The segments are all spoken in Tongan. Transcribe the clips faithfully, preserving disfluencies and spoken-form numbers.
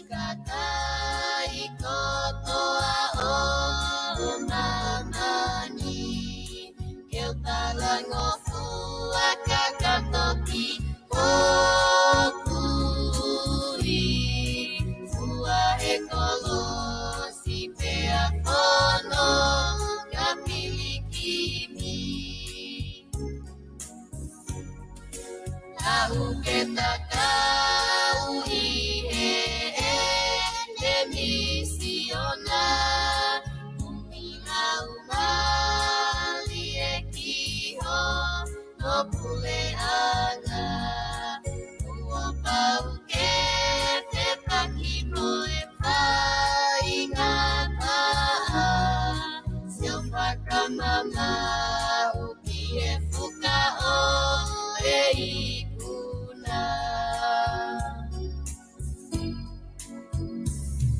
Kakai kotoa ʻo māmani, ke u talangofua kakato ki hoku ʻuli, fua e kolosi pea fononga pilikimi. Tau ke tatau ʻi heʻene misiona, ʻuminga ʻo mālie ki hono puleʻanga. Kuo pau ke fepaki mo e faingataʻa, sio fakamamaʻu ki he fuka ʻo e ikuna.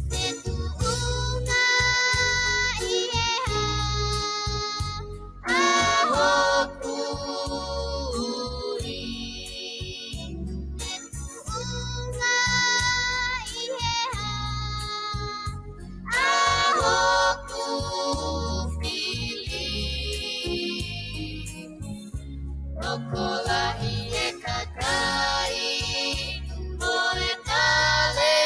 Te tuʻunga ʻi he hā ʻa hoku ʻuli? Te tuʻunga ʻi he hā ʻa hoku fili? Tokolahi e kakai mo e talēniti,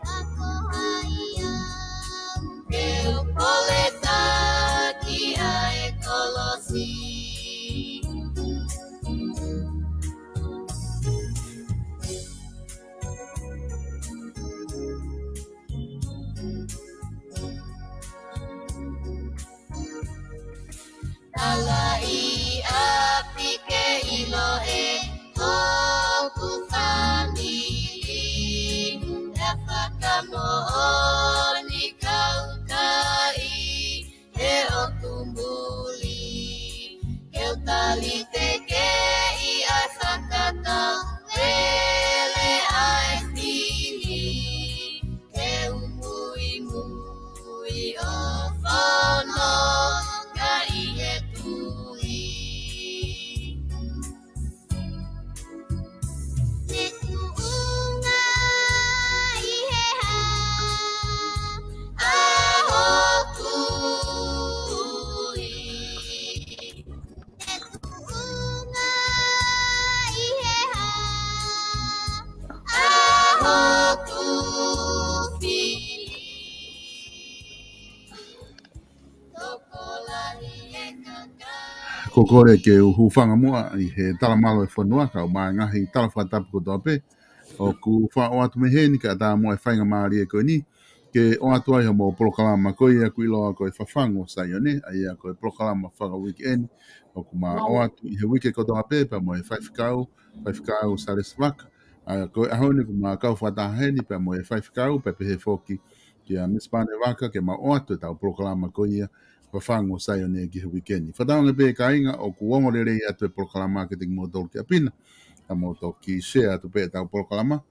ka ko hai au ke u poletaki ʻa e kolosi? Talaʻi ʻapi ke ʻilo ʻe hoku fāmili, ʻa e fakamoʻoni kaukaʻi he ʻoku muli. Ke u tali tekeʻi ʻa e fakatau vele ʻa e fili, ke u muimui ʻo fononga ʻi he tui. Te tuʻunga ʻi he hā ʻa hoku ʻuli? Te tuʻunga ʻi he hā ʻa hoku fili? Tokolahi e kakai. Ko e kole ke u hūfanga muʻa ʻi he talamalu e fonua, kae ʻumaʻā e ngaahi tala fakatapu kotoa pē ʻoku faʻa ʻoatu mei heni, kae ʻatā muʻa e faingamālie ko eni ke ʻoatu ai hoʻomou polokalama ko ia ʻoku ʻiloa ko e Fafangu ʻo Saione, ʻa ia ko e polokalama fakauikeʻeni ʻoku ma ʻoatu ʻi he uike kotoa pē pea mo e faifekau, faifekau Salesi Vaka. ʻA ia ko e ʻaho ni ʻoku ma kau fakataha heni pea mo e faifekau, pea pehē foki kia Misi Pane Vaka ke ma ʻoatu ʻetau polokalama ko ia Fafangu ʻo Saione ki he uike ni. Fakatauange pē kāinga ʻoku ongo lelei atu e polokalama kiate kimoutolu ki ʻapi na, ka mou toki share atu pē ʻetau polokalama,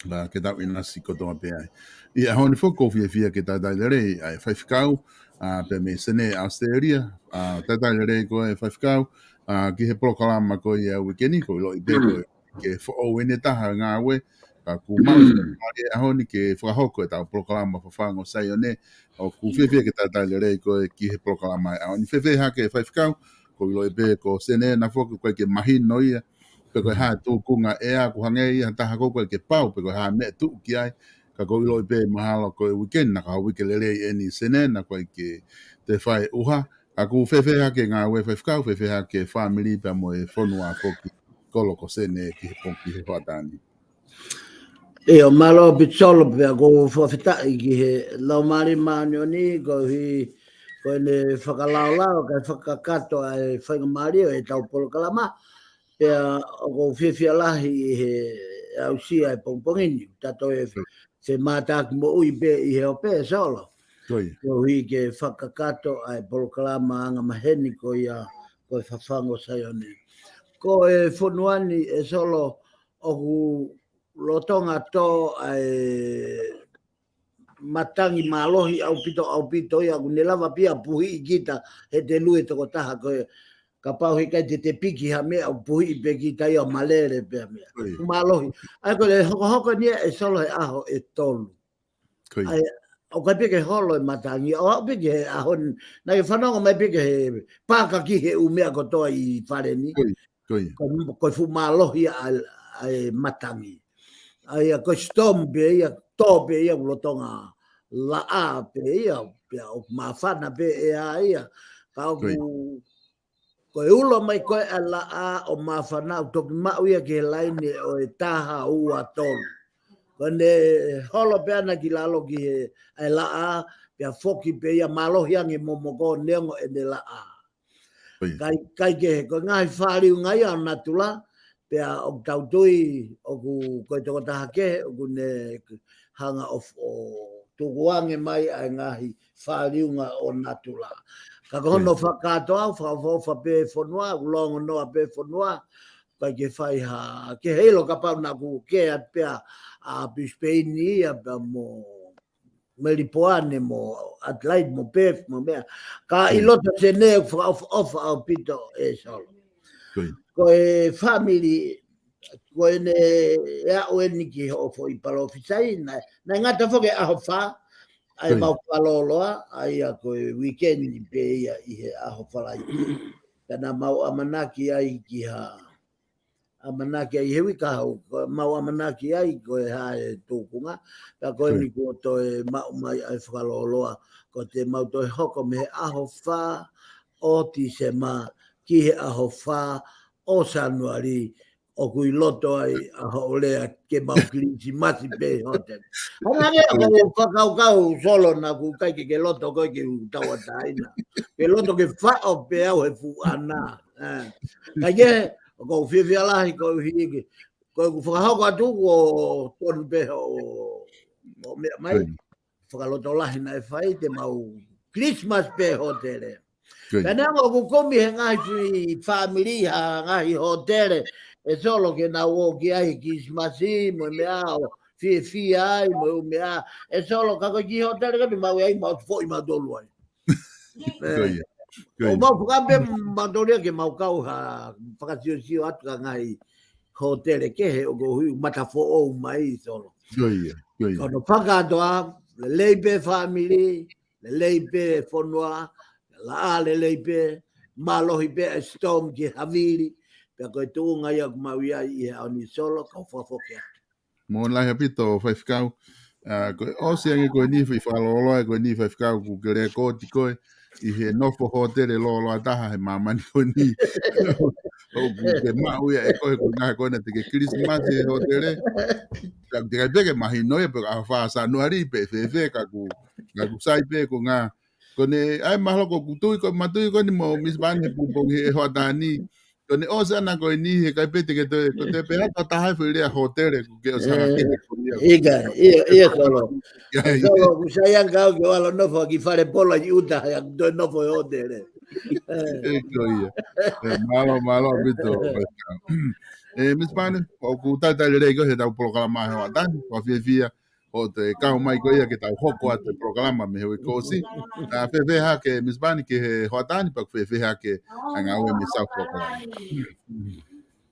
ʻa, ke tau ʻinasi kotoa pē ai. ʻI he ʻaho ni foki ʻoku ou fiefia ke talitali lelei ʻa e faifekau, ʻa, pea mei Senē, ʻAositelēlia, ʻa, talitali lelei koe faifekau, ʻa, ki he polokalama ko ia uike ni, ʻoku ou ʻiloʻi pē ko e uike foʻou eni ʻe taha ngāue, ka ʻoku mau fakamālō he ʻaho ni ke fakahoko ʻetau polokalama Fafangu ʻo Saione, ʻoku ou fiefia ke talitali lelei koe ki he polokalama he ʻaho ni. Fēfē hake faifekau? ʻOku ou ʻiloʻi pē ko Senē na foki ʻoku ʻikai ke mahino ia pe ko e hā e tūkunga ʻea, ʻoku hangē ia ha taha ʻoku ʻikai ke pau pe ko e hā e meʻa ʻe tuʻu ki ai. Ka ʻoku ou ʻiloʻi pē mahalo ko e uike ni naʻa ko ha uike lelei eni Senē na, ʻoku ʻikai ke toe fai ʻuha. Ka ʻoku fēfē hake ngāue faifekau, fēfē hake fāmili pea mo e fonua foki, kolo ko Senē ki he pongipongi, ki he hoʻatā ni? ʻIo, mālō ʻaupito Solo, pea ʻoku ou fakafetaʻi ki he Laumālie Māʻoniʻoni, koeʻuhi ko ʻene fakalaolao kae fakakakato ʻa e faingamālie ʻo ʻetau polokalama. Pea ʻoku ou fiefia lahi ʻi he aʻusia e pongipongi ni, tato e femātaaki moʻui pē ʻi he ope, Solo. Ko ia. Koeʻuhi ke fakakakato ʻa e polokalama angamaheni ko ia ko e Fafangu ʻo Saione. Ko e fonua ni ʻe Solo ʻoku lolotonga tō ʻa e matangi mālohi ʻaupito, ʻaupito ia ʻoku ne lava pē ia puhiʻi kita he te lue tokotaha ko e kapau he ʻikai te te piki ha meʻa ʻoku puhiʻi pē kita ia ʻo malele pē ha meʻa. Mālohi. ʻA ia ko e hokohoko eni ʻe Solo he ʻaho ʻe tolu. ʻA ia, ʻoku ʻikai pē ke holo e matangi, ʻo aʻu pē ki he ʻaho ni, naʻe fanongo mai pē ki he pāka ki he ʻū meʻa kotoa ʻi fale ni. Ko e, ko e fuʻu mālohi ʻa, ʻa e matangi. ʻA ia, ko e storm pē ia, tō pē ia, ʻoku lolotonga laʻā pē ia, pea ʻoku māfana pē ʻea ia. Ka ʻoku, ko e ulo mai ko ē ʻa e laʻā ʻo māfana ʻoku toki maʻu ia ki he laine ʻo e taha ua tolu. Ko ʻene holo pē ʻana ki lalo ki he, ʻa e laʻā, pea foki pē ia mālohi ange momoko neongo ʻene laʻā. ʻIkai, ʻikai ke, ko e ngaahi fāliunga ia ʻo natula, pea ʻoku tau tui, ʻoku ko e tokotaha kehe, ʻoku ne hanga ʻo, ʻo tukuange mai ʻa e ngaahi fāliunga ʻo natula. Ka ko hono fakakātoa, fakaʻofoʻofa pē fonua, ʻoku longonoa pē fonua, ʻikai ke fai ha, ke heiʻilo kapau naʻa ku kē atu pē ʻa Brisbane ia pea mo Melipoane mo Adelaide mo Perth mo meʻa. Ka ʻi loto Senē ʻoku fakaʻofoʻofa ʻaupito ʻe Solo. Ko e fāmili, ko ʻene ʻe aʻu eni ki hoʻo foʻi palōfisai, naʻe, naʻe ngata foki ʻaho fā, ʻa e mau fakalōloa, ʻa ia ko e weekend pē ia ʻi he ʻaho Falaite. Pea naʻa mau ʻamanaki ai ki ha ʻamanaki ai he uike kahaʻu, ko e mau ʻamanaki ai ko e hā e tūkunga, pea ko eni kuo toe maʻu mai ʻa e fakalōloa, ko te mau toe hoko mei he ʻaho fā ʻo Tīsema ki he ʻaho fā ʻo Sānuali, ʻoku ʻi loto ai ʻa hoʻo lea ke mau Kilisimasi pē hotele. Hanga ange ʻa ko e fakakaukau Solo naʻa ku ʻikai ke ke loto koe ke u tauʻatāina. Ke loto ke faʻo pē au he fuʻu ʻana. Ka ke, ʻoku ou fiefia lahi ko u hiki. Ko ʻeku fakahoko atu kuo tonu pē hoʻo, hoʻo meʻa mai. Fakalotolahi naʻe fai te mau Kilisimasi pē hotele. Pea neongo ʻoku kumi he ngaahi fāmili ha ngaahi hotele ʻe Solo ke nau ō ki ai Kilisimasi, mo e meʻa ʻo fiefia ai, mo e ʻū meʻa. ʻE Solo ka ko e kiʻi hotele ka te mau ai, mau foʻi mau tolu ai. ʻO mau fakaʻamu pē mautolu ia ke mau kau ha fakasiosio atu ka ngaahi hotele kehe ʻoku hui mata foʻou mai Solo. Ko hono fakakātoa, lelei pē fāmili, lelei pē fonua, laʻā lelei pē, mālohi pē ʻa e storm ki havili, pea ko e tuʻunga ia ʻoku mau ʻi ai ʻi he ʻaho ni Solo, kau fakafoki atu. Mālō lahi ʻaupito Faifekau. ʻA, ko e ʻosi ange ko eni foʻi fakalōloa, ko eni Faifekau kuo ke lēkooti koe ʻi he nofo hotele lōloa taha he māmani ko eni. ʻOku ke maʻu ia ʻe koe ko e ngaahi ko ena te ke Kilisimasi he hotele. Ka te kai pē ke mahino ia pe ʻaho fā Sānuali pe fēfē ka ku, ka ku sai pē ko ngā. Ko ʻene, ʻa e mahalo ko ʻeku tui, ko ʻema tui ko eni mo Miss Vane he pongipongi he hoʻatā ni. Ko ʻene ʻosi ʻana ko eni he kai pē te ke toe, ko te pehē atu ha taha e foʻi lea hotele, kuo ke ʻosi hanga kehe ko ia. ʻIkai, ʻio, ʻio Solo. Solo, ʻoku sai ange au ke u ʻalu ʻo nofo ki fale pola ʻi ʻuta, ʻa ia ʻoku toe nofo he hotele. ʻE ko ia. ʻE, mālō, mālō ʻaupito. ʻE, Miss Vane, ʻoku talitali lelei koe he ʻetau polokalama he hoʻatā ni, ko e fiefia ʻo te kau mai ko ia ke tau hoko atu e polokalama mei he uike kuo ʻosi. ʻA, fēfē hake Miss Vane ki he hoʻatā ni pea ʻoku fēfē hake ʻa e ngāue mei South Auckland.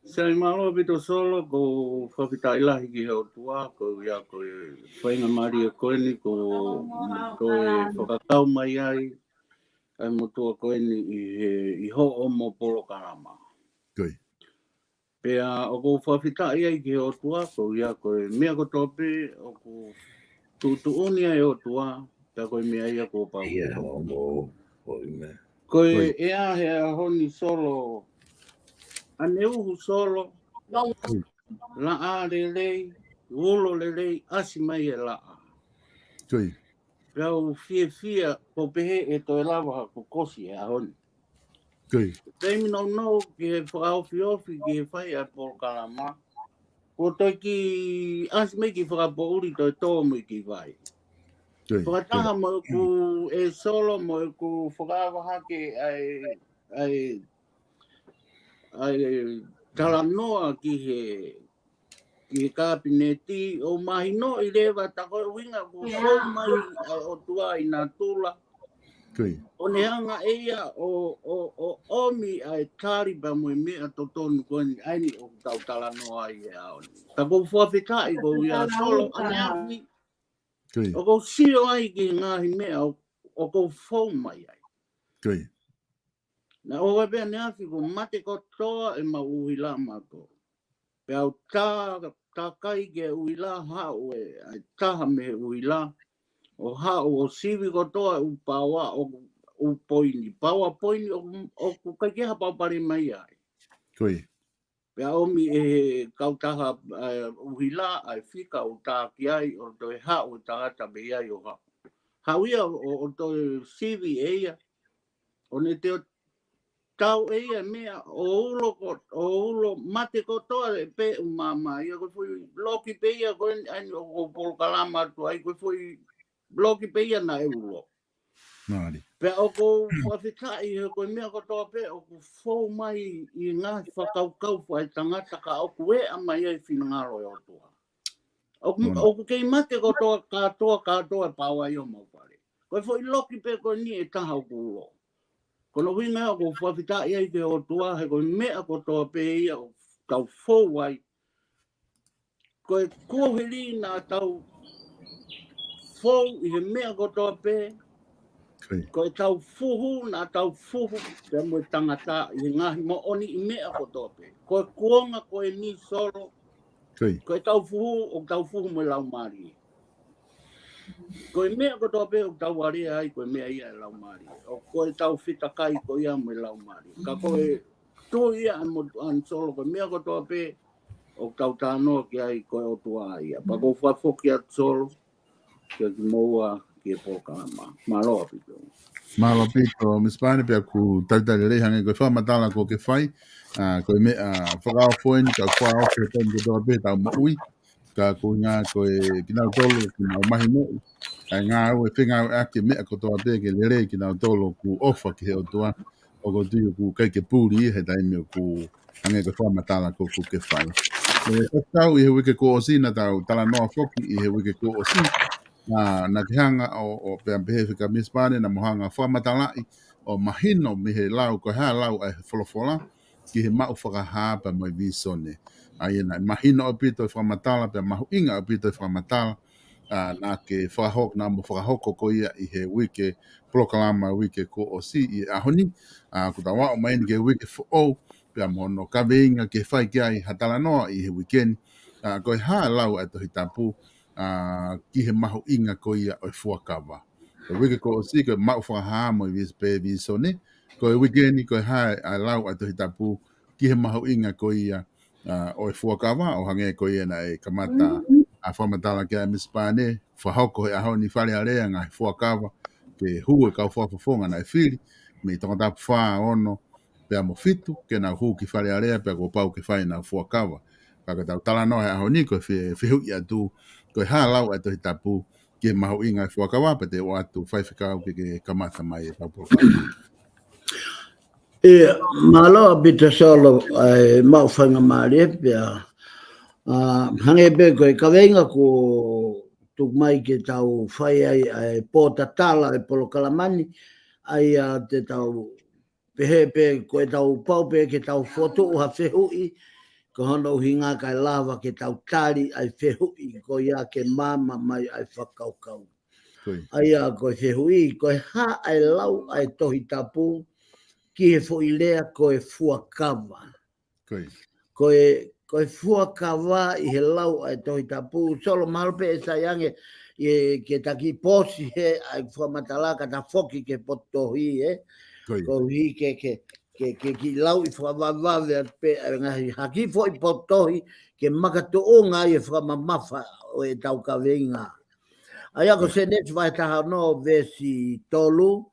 Sai, mālō ʻaupito Solo, ʻoku ou fakafetaʻi lahi ki he ʻOtua, ko ia ko e faingamālie ko eni, ko, ko e fakakau mai ai, ʻa e motuʻa ko eni ʻi he, ʻi hoʻo mo polokalama. Pea ʻoku ou fakafetaʻi ai ki he ʻOtua, ko ia ko e meʻa kotoa pē ʻoku tuʻutuʻuni ai ʻOtua, pea ko e meʻa ia kuo pau. Ko e ʻea he ʻaho ni Solo, ʻaneuhu Solo, laʻā lelei, ulo lelei, ʻasi mai e laʻā. Pea u fiefia, ko pehē ʻe toe lava ha kuo ʻosi e ʻaho ni. Taimi nounou ki he fakaofiofi, ki he fai ʻa e polokalama. Kuo toe kiʻi ʻasi mai kiʻi fakapoʻuli toe tō mai kiʻi vai. Fakataha mo ʻeku ʻe Solo mo ʻeku fakaava hake ʻa e, ʻa e, ʻa e talanoa ki he ki he kapineti ʻo mahinoʻi leva ta ko e ʻuhinga kuo fou mai ʻa e ʻOtua ʻi natula. ʻO ne hanga ʻe ia ʻo, ʻo, ʻo ʻomi ʻa e tali pea mo e meʻa totonu ko eni ʻa eni ʻoku tau talanoa ai he ʻaho ni. Ka ʻoku ou fakafetaʻi ko ia Solo ʻaneafi. ʻOku ou sio ai ki he ngaahi meʻa ʻoku ou fou mai ai. Naʻa ʻoku pehē ʻaneafi kuo mate kotoa ʻemau ʻuhila mautolu. Pea u tā, takai ki he ʻuhila, haʻu e, ʻa e taha mei he ʻuhila, ʻo haʻu ʻo sivi kotoa e ʻū paoa ʻoku, ʻū poini, paoa poini ʻoku, ʻoku ʻikai ke ha palopalema ai. Pea ʻomi ʻe he kautaha, ʻa e ʻuhila, ʻa e fika ʻo tā ki ai, ʻo toe haʻu e tangata mei ai ʻo haʻu. Haʻu ia ʻo, ʻo toe sivi ʻe ia, ʻo ne toe tau ʻe ia meʻa ʻo ulo ko, ʻo ulo mate kotoa e pē ʻū māmā ia ko e foʻi loki pē ia ko eni ʻa eni ʻoku ou polokalama atu ai ko e foʻi loki pē ia naʻe ulo. Pea ʻoku ou fakafetaʻi he ko e meʻa kotoa pē ʻoku fou mai ʻi he ngaahi fakakaukau fakaetangata ka ʻoku ʻeʻa mai ai finangalo e ʻOtua. ʻOku, ʻoku kei mate kotoa, kātoa, kātoa e paoa ʻi homau fale. Ko e foʻi loki pē ko eni ʻe taha ʻoku ulo. Ko hono ʻuhinga ia ʻoku ou fakafetaʻi ai ki he ʻOtua he ko e meʻa kotoa pē ia ʻoku tau fou ai. Ko e kuohili naʻa tau fou ʻi he meʻa kotoa pē. Ko e tau fuhu naʻa tau fuhu pea mo e tangata ʻi he ngaahi moʻoniʻi meʻa kotoa pē. Ko e kuonga ko eni Solo. Ko e tau fuhu, ʻoku tau fuhu mo e laumālie. Ko e meʻa kotoa pē ʻoku tau alea ai, ko e meʻa ia e laumālie. ʻO ko e tau fetakai ko ia mo e laumālie. Ka ko e tui ia ʻa mo ʻa Solo, ko e meʻa kotoa pē ʻoku tau talanoa ki ai ko e ʻOtua ia. Pea ʻoku ou fakafoki atu Solo, kia kimoua, ki he polokalama. Mālō ʻaupito. Mālō ʻaupito, Misa Pane, pea ʻoku talitali lelei hangē ko e fakamatala kuo ke fai. ʻA, ko e meʻa fakaofo eni, ka fakaofo he taimi kotoa pē, tau moʻui. Ka ko e ʻuhinga ko e kinautolu, ʻoku nau mahinoʻi ʻa e ngāue, fengāueʻaki e meʻa kotoa pē ke lelei kinautolu ʻoku ʻofa ki he ʻOtua. ʻOku ou tui ʻoku ʻikai ke puli he taimi ʻoku hangē ko e fakamatala kuo ke fai. ʻE, ʻoku tau ʻi he uike kuo ʻosi naʻa tau talanoa foki ʻi he uike kuo ʻosi. Naʻa, naʻa ke hanga ʻo, ʻo pea pehē fika Misa Pane naʻa mo hanga fakamatalaʻi ʻo mahino mei he lau, ko e hā lau ʻa e folofola ki he maʻu fakahā pea mo e vīsone. ʻA ia naʻe mahino ʻaupito e fakamatala, pea mahuʻinga ʻaupito e fakamatala, ʻa, naʻa ke fakahoko, naʻa mo fakahoko ko ia ʻi he uike, polokalama uike kuo ʻosi ʻi he ʻaho ni, ʻa, ʻoku tau aʻu mai eni ki he uike foʻou, pea mo hono kaveinga ke fai ki ai ha talanoa ʻi he uike ni, ʻa, ko e hā lau ʻa e Tohi Tapu, ʻa, ki he mahuʻinga ko ia ʻo e fuakava. Ko e uike kuo ʻosi ko e maʻu fakahā mo e vīs-, pē vīsone, ko e uike ni ko e hā ʻa e lau ʻa e Tohi Tapu ki he mahuʻinga ko ia, ʻa, ʻo e fuakava, ʻo hangē ko ia naʻe kamata ʻa fakamatala ki ai Misa Pane, fakahoko he ʻaho ni Fale Alea ngaahi fuakava, ke hū e kau fakafofonga naʻe fili, mei Tongatapu fā, ono, pea mo fitu, ke nau hū ki Fale Alea, pea kuo pau ke fai ʻenau fuakava. Ka ko ʻetau talanoa he ʻaho ni, ko e fe-, fehuʻi atu, ko e hā lau ʻa e Tohi Tapu, ki he mahuʻinga e fuakava, pea te u ʻoatu faifekau ke, ke kamata mai e tau polokalama. ʻIa, mālō ʻaupito Solo, ʻa e maʻu faingamālie pea, ʻa, hangē pē ko e kaveinga kuo tuku mai ke tau fai ai, ʻa e pōtatala e polokalama ni, ʻa ia te tau pehē pē ko e tau pau pē ke tau fokotuʻu ha fehuʻi, ko hono ʻuhinga kae lava ke tau tali ʻa e fehuʻi, ko ia ke maama mai ʻa e fakakaukau. ʻA ia ko e fehuʻi, ko e hā ʻa e lau ʻa e Tohi Tapu, ki he foʻi lea ko e fuakava. Ko e, ko e fuakava ʻi he lau ʻa e Tohi Tapu, Solo mahalo pē ʻe sai ange, ʻe ke taki pōsi he ʻa e fakamatala ka ta foki ki he potu tohi, ē. Koeʻuhi ke, ke, ke, ke kiʻi lau ʻi fakavavevave atu pē ʻa e ngaahi haki foʻi potu tohi, ke makatuʻunga ʻi he fakamamafa ʻo e tau kaveinga. ʻA ia ko Senesi vahe taha ono veesi tolu,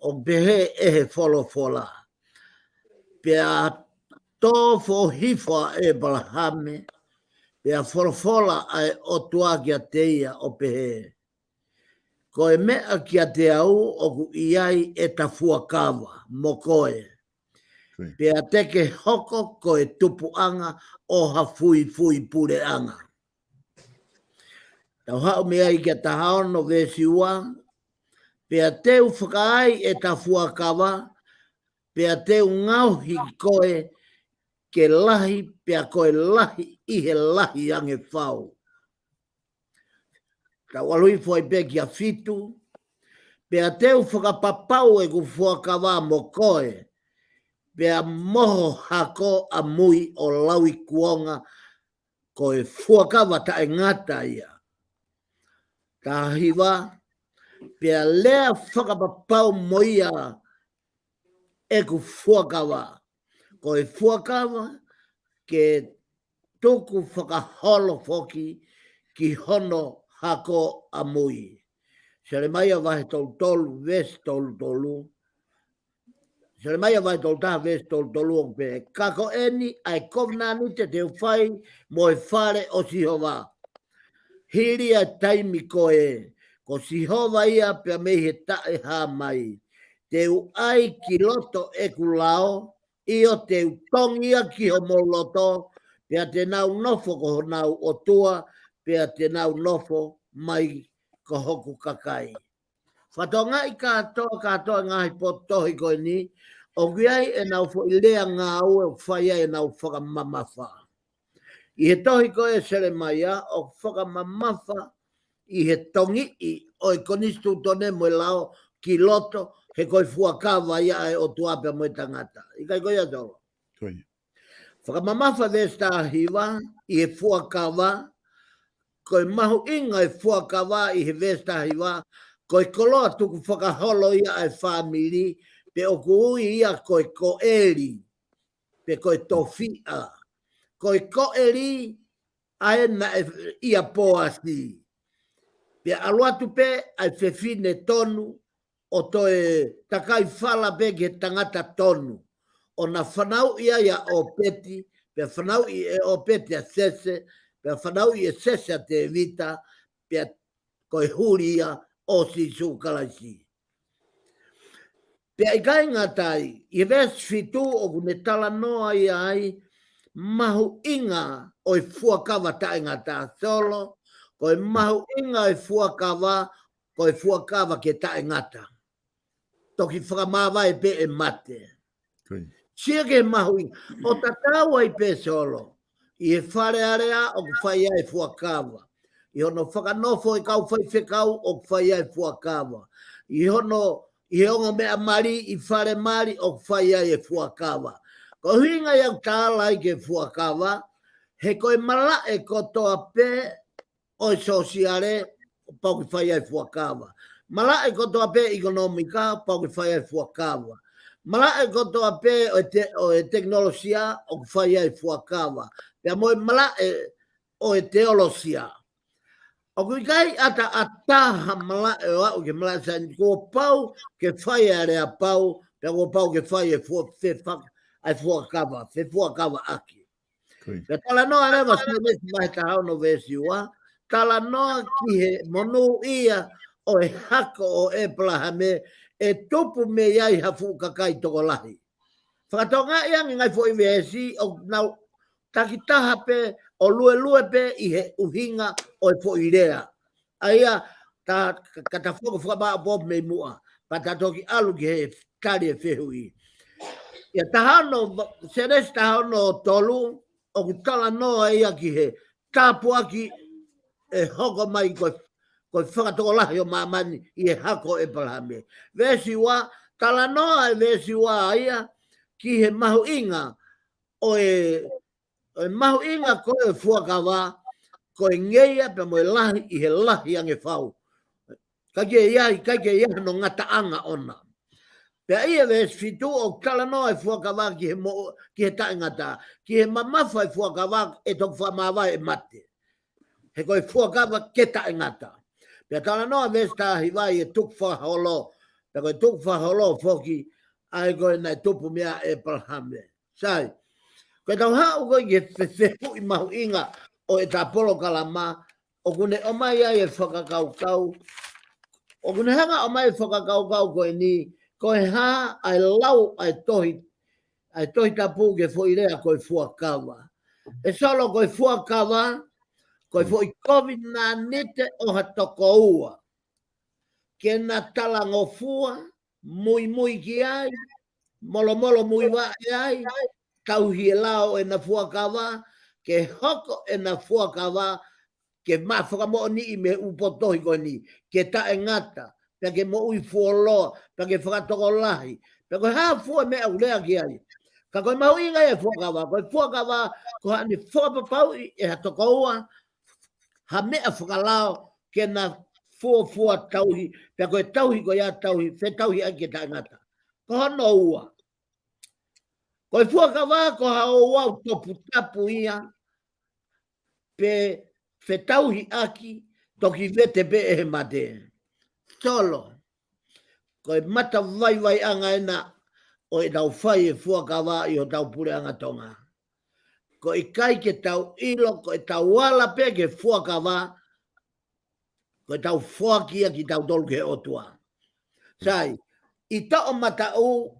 ʻoku pehē ʻe he folofola. Pea tō foʻohifo ʻa ʻEpalahame, pea folofola ʻa e ʻOtua kiate ia ʻo pehē. Ko e meʻa kiate au ʻoku ʻi ai ʻeta fuakava, mo koe. Pea te ke hoko ko e tupuʻanga ʻo ha fuifui puleʻanga. Tau haʻu mei ai kia taha ono veesi ua, Pea te u fakaai ʻeta fuakava, pea te u ngaohi koe ke lahi, pea ko e lahi ʻi he lahi ange fau. Tau ʻalu hifo ai pē ki he fitu. Pea te u fakapapau ʻeku fuakava mo koe, pea mo ho hako ʻamui ʻo lauikuonga, ko e fuakava taʻengata ia. Taha hiva. Pea lea fakapapau mo ia ʻeku fuakava, ko e fuakava ke tuku fakaholo foki ki hono hako ʻamui. Selemaia vahe tolu tolu, veesi tolu tolu. Selemaia vahe tolu taha, veesi tolu tolu ʻoku pehē: Ka ko eni ʻa e kovinānite te u fai mo e fale ʻo Sihova. Hili ʻa e taimi ko ē, ko Sihova ia pea mei he taʻehāmai. Te u ʻai ki loto ʻeku lao, ʻio te u tongi ia ki homou loto, pea te nau nofo ko honau ʻOtua, pea te nau nofo mai ko hoku kakai. Fatongia kātoa, kātoa ngaahi potu tohi ko eni, ʻoku ʻi ai ʻenau foʻi lea ngāue ʻoku fai ai ʻenau fakamamafa. ʻI he tohi ko ē Selemaia, ʻoku fakamamafa ʻi he tongiʻi ʻo e konisitūtone mo e lao ki loto, he ko e fuakava ia ʻa e ʻOtua pea mo e tangata. ʻIkai ko ia, Solo? Ko ia. Fakamamafa veesi taha hiva, ʻi he fuakava, ko e mahuʻinga e fuakava ʻi he veesi taha hiva, ko e koloa tukufakaholo ia ʻa e fāmili, pe ʻoku ui ia ko e koeli, pe ko e tofiʻa. Ko e koeli ʻa ē naʻe ʻia Poasi. Pea ʻalu atu pē ʻa e fefine tonu, ʻo toe takai fala pē ki he tangata tonu. ʻO na fanauʻi ai ʻa ʻOpeti, pea fanauʻi ʻe ʻOpeti ʻa Sese, pea fanauʻi ʻe Sese ʻa Tēvita, pea ko e huli ia ʻo Sīsū Kalaisi. Pea ʻikai ngata ai, ʻi he veesi fitu ʻoku ne talanoa ia ai mahuʻinga ʻo e fuakava taʻengata, Solo, ko e mahuʻinga ʻo e fuakava, ko e fuakava ke taʻengata. Toki fakamāvae pē ʻe mate. Ko ia. Sio ki he mahuʻinga. ʻO tatau ai pē, Solo, ʻi he Fale Alea ʻoku fai ai e fuakava. ʻI hono fakanofo e kau faifekau ʻoku fai ai e fuakava. ʻI hono, ʻi he ongo meʻa mali ʻi fale mali ʻoku fai ai e fuakava. Ko e ʻuhinga ia ʻoku tala ai ki he fuakava, he ko e malaʻe kotoa pē ʻo e sōsiale, pau ke fai ai e fuakava. Malaʻe kotoa pē ʻikonōmika, pau ke fai ai e fuakava. Malaʻe kotoa pē ʻo e te-, ʻo e tekinolosia, ʻoku fai ai e fuakava. Pea mo e malaʻe ʻo e teolosia. ʻOku ʻikai ʻataʻatā ha malaʻe ʻo aʻu ki he malaʻe saienisi, kuo pau ke fai ʻa e aleapau, pea kuo pau ke fai e fua-, fefak-, ʻa e fuakava, fefuakavaʻaki. Ko ia. Pea talanoa leva Sēnesi vahe taha ono veesi ua, talanoa ki he monūʻia ʻo e hako ʻo ʻĒpalahame, ʻe tupu mei ai ha fuʻu kakai tokolahi. Fakatokangaʻi ange ngaahi foʻi veesi ʻoku nau takitaha pē ʻo luelue pē ʻi he ʻuhinga ʻo e foʻi lea. ʻA ia, ta, ka ta foko fakamāʻopoʻopo mei muʻa, pea ta toki ʻalu ki he tali e fehuʻi. ʻIa taha ono, Sēnesi taha ono tolu, ʻoku talanoa ia ki he tāpuaki ʻe hoko mai ko e, ko e fakatokolahi ʻo māmani ʻi he hako ʻo ʻĒpalahame. Veesi ua, talanoa e veesi ua ia ki he mahuʻinga ʻo e ʻo e mahuʻinga ko e fuakava, ko e ngeia pea mo e lahi ʻi he lahi ange fau. ʻIkai ke ʻi ai, ʻikai ke ʻi ai hano ngataʻanga ʻona. Pea ʻi he veesi fitu ʻoku talanoa e fuakava ki he mo-, ki he taʻengata. Ki he mamafa e fuakava ʻe toki fakamāvae ʻe mate. He ko e fuakava ke taʻengata. Pea talanoa veesi taha hiva ʻi he tukufakaholo. Pea ko e tukufakaholo foki, ʻa ē ko ē naʻe tupu mei ai ʻa ʻĒpalahame. Sai. Ko e tau haʻu ko ē ki he fe-, fehuʻi mahuʻinga ʻo ʻeta polokalama, ʻoku ne ʻomai ai e fakakaukau. ʻOku ne hanga ʻomai e fakakaukau ko eni, ko e hā ʻa e lau ʻa e tohi, ʻa e Tohi Tapu ki he foʻi lea ko e fuakava. ʻE Solo, ko e fuakava, ko e foʻi kovinānite ʻo ha toko ua. ke na talangofua, muimui ki ai, molomolo muivaʻe ai, tauhi e lao ʻena fuakava, ke hoko ʻena fuakava, ke maʻu fakamoʻoniʻi mei he ʻū potohi ko eni, ke taʻengata, pea ke moʻui fuoloa, pea ke fakatokolahi, pea ko e hā fua meʻa ʻoku lea ki ai. Ka ko e mahuʻinga e fuakava, ko e fuakava, ko haʻane fakapapauʻi ʻe ha tokoua, ha meʻa fakalao, ke na fuofua tauhi, pea ko e tauhi ko ia tauhi, fetauhi ai ke taʻengata. Ko hono ua. Ko e fuakava, ko ha ouau toputapu ia, pe fetauhiʻaki, toki vete pē ʻe he mate. Solo, ko e matavaivaiʻanga ʻena ʻo ʻetau fai e fuakava ʻi hotau puleʻanga Tonga. Ko e ʻikai ke tau ʻilo, ko ʻetau ala pē ke fuakava, ko ʻetau foaki ia kitautolu ki he ʻOtua. Sai, ʻi toʻomataʻu,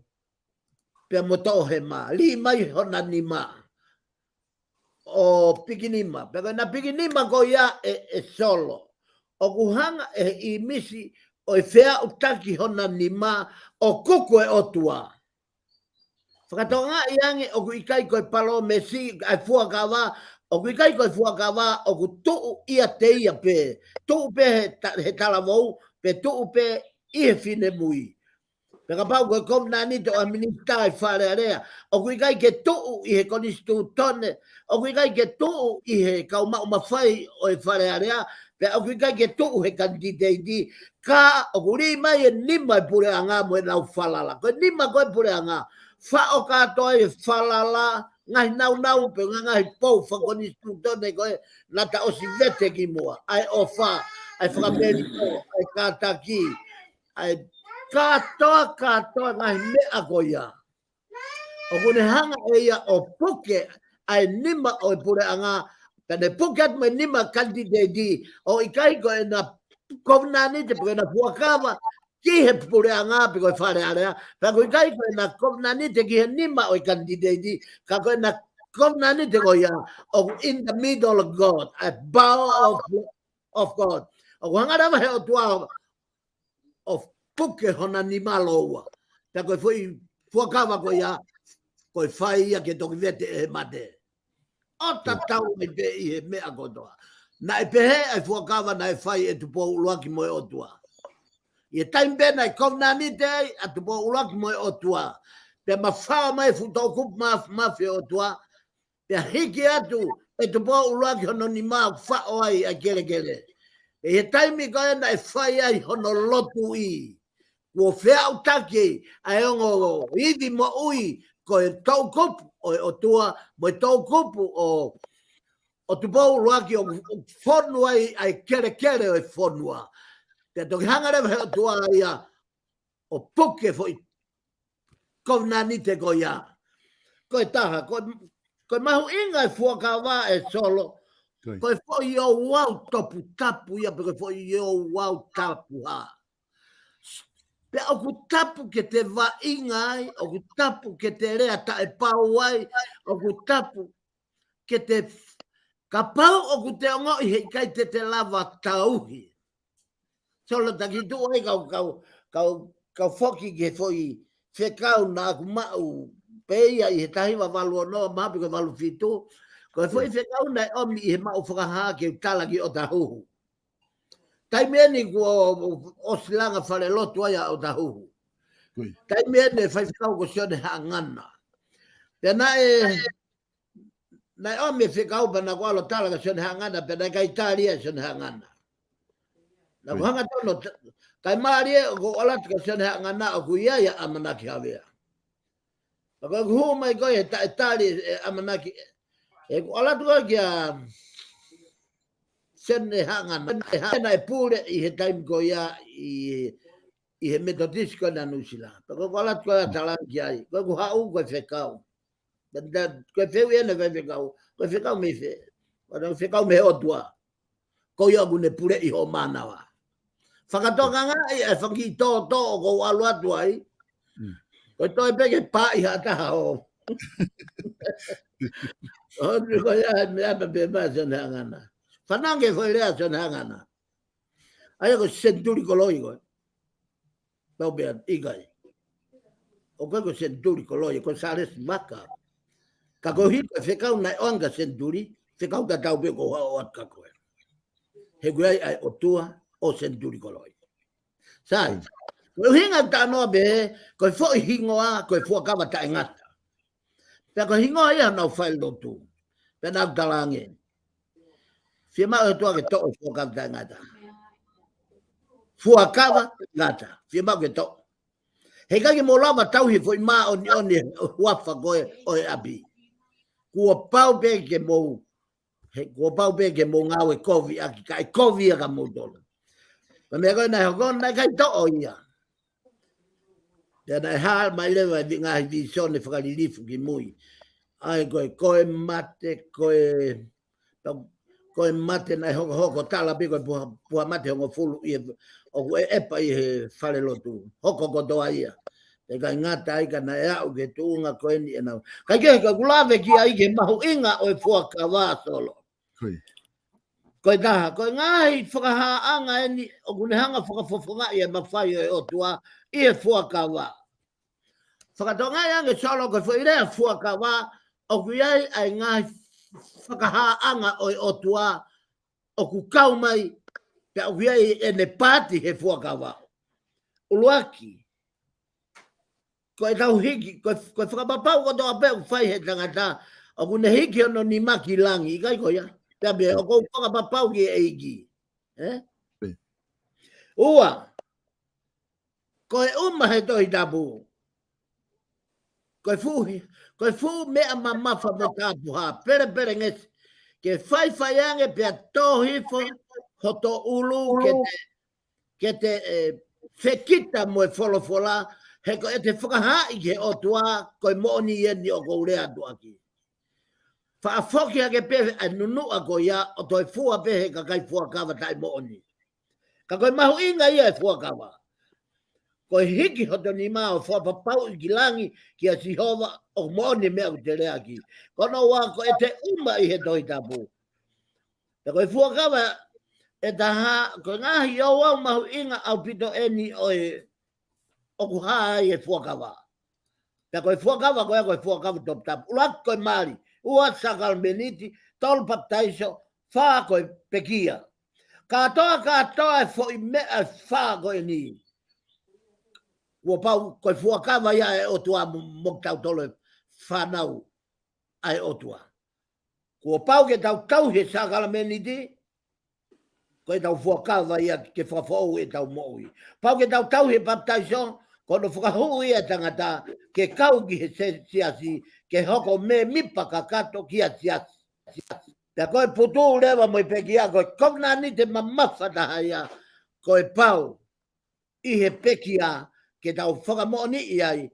pea mo toʻohema, lī mai hona nima ʻo pikinima, pea ko ʻena pikinima ko ia ʻe, ʻe Solo. ʻOku hanga ʻe he ʻīmisi ʻo e feaʻutaki hona nima ʻo kuku e ʻOtua. Fakatokangaʻi ange ʻoku ʻikai ko e palōmesi, ʻa e fuakava, ʻoku ʻikai ko e fuakava, ʻoku tuʻu ʻiate ia pē. Tuʻu pē he ta-, he talavou, pe tuʻu pē ʻi he finemui. Pea kapau ko e kovinānite ʻo e minisitā ʻi Fale Alea, ʻoku ʻikai ke tuʻu ʻi he konisitūtone, ʻoku ʻikai ke tuʻu ʻi he kau maʻu mafai ʻo e Fale Alea, pea ʻoku ʻikai ke tuʻu he kanititeiti, ka ʻoku lī mai e nima e puleʻanga mo ʻenau falala. Ko e nima ko e puleʻanga, faʻo kātoa e falala, ngaahi naunau pe ngaahi pou fakakonisitūtone ko ē naʻa ta ʻosi vete ki muʻa, ʻa e ʻofa, ʻa e fakamelie, ʻa e kātaki, ʻa e kātoa, kātoa ngaahi meʻa ko ia. ʻOku ne hanga ʻe ia ʻo puke ʻa e nima ʻo e puleʻanga, pea ne puke atu mo e nima kanititeiti, ʻo ʻikai ko ʻena kovinānite pe ko ʻena fuakava ki he puleʻanga pe ko e Fale Alea, pea ʻoku ʻikai ko ʻena kovinānite ki he nima ʻo e kanititeiti, ka ko ʻena kovinānite ko ia, ʻoku in the middle of God, a bow of, of God. ʻOku hanga leva he ʻOtua ʻo puke hona nima lōua. Pea ko e foʻi fuakava ko ia, ko e fai ia ke toki vete ʻe he mate. ʻO tatau ai pē ʻi he meʻa kotoa. Naʻe pehē ʻa e fuakava naʻe fai ʻe Tupou ʻUluaki mo e ʻOtua. ʻI he taimi pē naʻe kovinānite ai ʻa Tupou ʻUluaki mo e ʻOtua, pea mafao mai e fuʻu toʻukupu maf-, mafi ʻo e ʻOtua, pea hiki atu ʻe Tupou ʻUluaki hono nima ʻo faʻo ai ʻa e kelekele. ʻI he taimi ko ē naʻe fai ai hono lotuʻi, kuo feaʻutaki ʻa e ongo ivi moʻui ko e toʻukupu ʻo e ʻOtua, mo e toʻukupu ʻo, ʻo Tupou ʻUluaki ʻo, ʻo fonu ai ʻa e kelekele ʻo e fonua. Pea toki hanga leva he ʻOtua ia ʻo puke foʻi kovinānite ko ia. Ko e taha, ko, ko e mahuʻinga e fuakava ʻe Solo. Ko ia. Ko e foʻi ouau toputapu ia, pe ko e foʻi ouau tapuhā. Pea ʻoku tapu ke te vaʻinga ai, ʻoku tapu ke te lea taʻepau ai, ʻoku tapu ke te, kapau ʻoku te ongoʻi he ʻikai te te lava tauhi. Solo, ta kiʻi tuʻu ai kau, kau, kau, kau foki ki he foʻi fekau naʻa ku maʻu pē ia ʻi he taha hiva valu ono, mahalo pē ko e valu fitu. Ko e foʻi fekau naʻe ʻomi ʻi he maʻu fakahā ke u tala ki ʻOtahuhu. Taimi eni kuo ʻosi langa falelotu ai ʻa ʻOtahuhu. Ko ia. Taimi eni e faifekau ko Sione Haʻangana. Pea naʻe, naʻe ʻomi e fekau pea naʻa ku ʻalu ʻo tala kia Sione Haʻangana, pea naʻe ʻikai tali ʻe Sione Haʻangana. Naʻa ku hanga tonu ʻo ta-, kae mālie ʻoku ou ʻalu atu kia Sione Haʻangana ʻoku ʻi ai ʻa ʻAmanaki Havea. Pea ko ʻeku hū mai ko ē he taʻetali ʻe ʻAmanaki, ʻeku ʻalu atu ko ē kia Sione Haʻangana, naʻe pule ʻi he taimi ko ia ʻi, ʻi he Metotisi ko ē ʻa Nuʻusila. Pea ko ʻeku ʻalu atu ko ē ʻo tala ki ai, ko ʻeku haʻu ko e fekau. Pea ta, ko e fehuʻi ena e faifekau, ko e fekau mei fē? Ko e fekau mei he ʻOtua. Ko ia ʻoku ne puleʻi hoʻo mānava. Fakatokangaʻi e fanga kiʻi tōtō ʻoku ou ʻalu atu ai. Mm. Ko e toe pē ke pāʻi ha taha ʻo. ʻO, ko ia e meʻa pē pē mai Sione Haʻangana. Fanongo ki he foʻi lea Sione Haʻangana. ʻA ia ko e senituli koloi ko ē. Pau pē ʻikai. ʻOku ʻikai ko Senituli Koloi, ko Sālesi Vaka. Ka ko e hiki e fekau naʻe ʻoange kia Senituli, fekau tatau pē ko hao atu ka ko e. He ko e ʻai ʻa e ʻOtua ʻo Senituli Koloi. Sai, ko e ʻuhinga ʻeku talanoa pē, ko e foʻi hingoa, ko e fuakava taʻengata. Pea ko e hingoa ia ʻenau failotu. Pea naʻá ku talaange. Fiemaʻu ʻe he ʻOtua ke toʻo e fuakava taʻengata. Fuakava taʻengata. Fiemaʻu ke toʻo. He ʻikai ke mou lava tauhi e foʻi māʻoniʻoni ʻo e huafa ko ē ʻo e ʻapi. Kuo pau pē ke mou, he kuo pau pē ke mou ngāue kovi ʻaki, kae kovi ia kia moutolu. Ko e meʻa ko ē naʻe hoko, naʻe ʻikai toʻo ia. Pea naʻe hā mai leva e ngaahi vīsone fakalilifu ki mui. ʻAi ko e, ko e mate, ko e, ko e mate naʻe hokohoko tala pē ko e puha, puha mate hongofulu ʻi he, ʻoku ʻeʻepa ʻi he falelotu. Hoko kotoa ia. Pea ʻikai ngata ai ka naʻe aʻu ki he tuʻunga ko eni ʻenau. Kae kehe ka ʻoku lave ki ai ki he mahuʻinga ʻo e fuakava Solo. Ko ia. Ko e taha, ko e ngaahi fakahāʻanga eni ʻoku ne hanga ʻo fakafofongaʻi e mafai ʻo e ʻOtua ʻi he fuakava. Fakatokangaʻi ange Solo ko e foʻi lea fuakava, ʻoku ʻi ai ʻa e ngaahi fakahāʻanga ʻo e ʻOtua, ʻoku kau mai, pea ʻoku ʻi ai ʻene paati he fuakava. ʻUluaki, ko ʻetau hiki, ko e, ko e fakapapau kotoa pē ʻoku fai he tangata, ʻoku ne hiki hono nima ki langi, ʻikai ko ia. Pea pē, ʻoku ou fakapapau ki he ʻEiki. ʻE? Pē. Ua, ko e ʻuma he Tohi Tapu. Ko e fuʻu, ko e fuʻu meʻa mamafa mo tapuhā, pelepelengesi. Ke faifai ange pea tō hifo hoto ʻulu ke te, ke te, ʻe, fekita mo e folofola, he ko ʻete fakahaaʻi ki he ʻOtua, ko e moʻoni eni ʻoku ou lea atu ʻaki. Faʻa foki hake pē ʻa e nunuʻa ko ia ʻo toe fua pē he kakai fuakava taʻemoʻoni. Ka ko e mahuʻinga ia e fuakava. Ko e hiki hoto nima ʻo fakapapauʻi ki langi kia Sihova ʻoku moʻoni e meʻa ʻoku te lea ʻaki. Ko hono ua ko ʻete ʻuma ʻi he Tohi Tapu. Pea ko e fuakava ʻe taha, ko e ngaahi ouau mahuʻinga ʻaupito eni ʻo e ʻoku hā ai e fuakava. Pea ko e fuakava ko ia ko e fuakava toputapu. ʻUluaki ko e mali, ua sākalameniti, tolu papitaiso, fā ko e pekia. Kātoa, kātoa e foʻi meʻa ʻe fā ko eni. Kuo pau ko e fuakava ia ʻa e ʻOtua mo, mo kitautolu e fānau ʻa e ʻOtua. Kuo pau ke tau tauhi e sākalameniti, ko ʻetau fuakava ia ke fakafoʻou ʻetau moʻui. Pau ke tau tauhi e papitaiso, ko hono fakahū ia e tangata, ke kau ki he se-, siasi, ke hoko mēmipa kakato ki he siasi. Pea ko e putu leva mo e pekia, ko e kovinānite mamafa taha ia, ko e pau ʻi he pekia ke tau fakamoʻoniʻi ai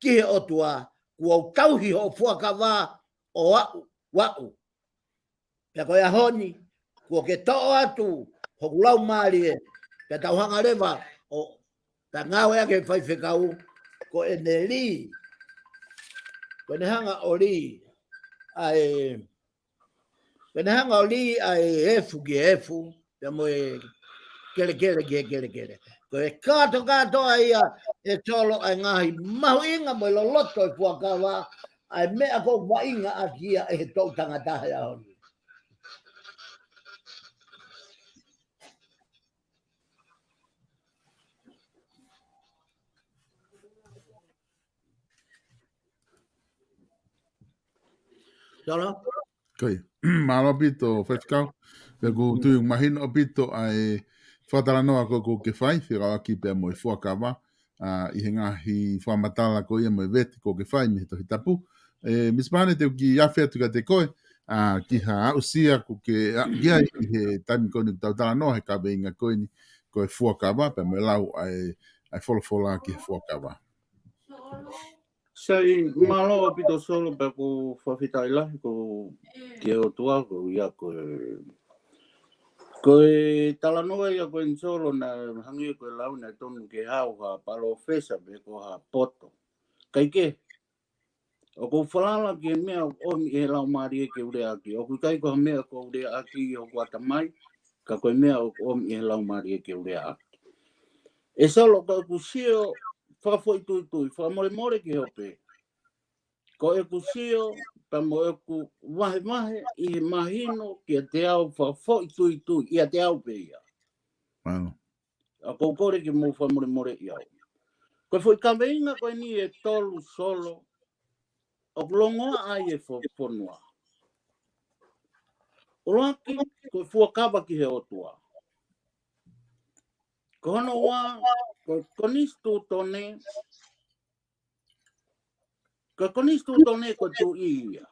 ki he ʻOtua, kuo u tauhi hoʻo fuakava ʻo aʻu, ʻo aʻu. Pea ko e ʻaho ni, kuo ke toʻo atu hoku laumālie, pea tau hanga leva ʻo, pea ngāueʻaki e faifekau, ko ʻene lī, ko ʻene hanga ʻo lī, ʻa e Pea ne hanga ʻo lī ʻa e efu ki he efu, pea mo e kelekele ki he kelekele. Ko e kātokātoa ia ʻe Solo ʻa e ngaahi mahuʻinga mo e loloto e fuakava, ʻa e meʻa ʻoku vaʻinga ʻaki ia ʻe he toʻu tangata he ʻaho ni. Solo? Ko ia. Mālō ʻaupito, faifekau. Pea ʻoku ou tui ʻoku mahino ʻaupito ʻa e fakatalanoa ko ē ʻoku ke fai, fekauʻaki pea mo e fuakava, ʻa, ʻi he ngaahi fakamatala ko ia mo e vete ʻoku ke fai mei he Tohi Tapu. ʻE, Misa Pane, te u kiʻi afe atu kiate koe, ʻa, ki ha aʻusia ʻoku ke, ʻa, ki ai ʻi he taimi ko eni ʻoku tau talanoa he kaveinga ko eni ko e fuakava, pea mo e lau ʻa e, ʻa e folofola ki he fuakava. Sai, mālō ʻaupito Solo, pea ʻoku ou fakafetaʻi lahi ko ki he ʻOtua, ko ia ko e, ko e talanoa ia ko eni Solo naʻe hangē ko e lau naʻe tonu ke haʻu ha palōfesa pe ko ha poto. Kae kehe, ʻoku ou falala ki he meʻa ʻoku ʻomi ʻe he Laumālie ke u lea ʻaki. ʻOku ʻikai ko ha meʻa ʻoku ou lea ʻaki ʻi hoku ʻatamai, ka ko e meʻa ʻoku ʻomi ʻe he Laumālie ke u lea ʻaki. ʻE Solo, ko ʻeku sio fakafoʻituitui, fakamolemole ki he ope. Ko ʻeku sio, pea mo ʻeku vahevahe ʻi he mahino kiate au fakafoʻituitui, ʻiate au pē ia. Wow. ʻA ʻoku ou kole ke mou fakamolemoleʻi au. Ko e foʻi kaveinga ko eni ʻe tolu, Solo, ʻoku longoaʻa ai e fo-, fonua. ʻUluaki, ko e fuakava ki he ʻOtua. Ko hono ua, ko e konisitūtone, ko e konisitūtone ko e tuʻi ia.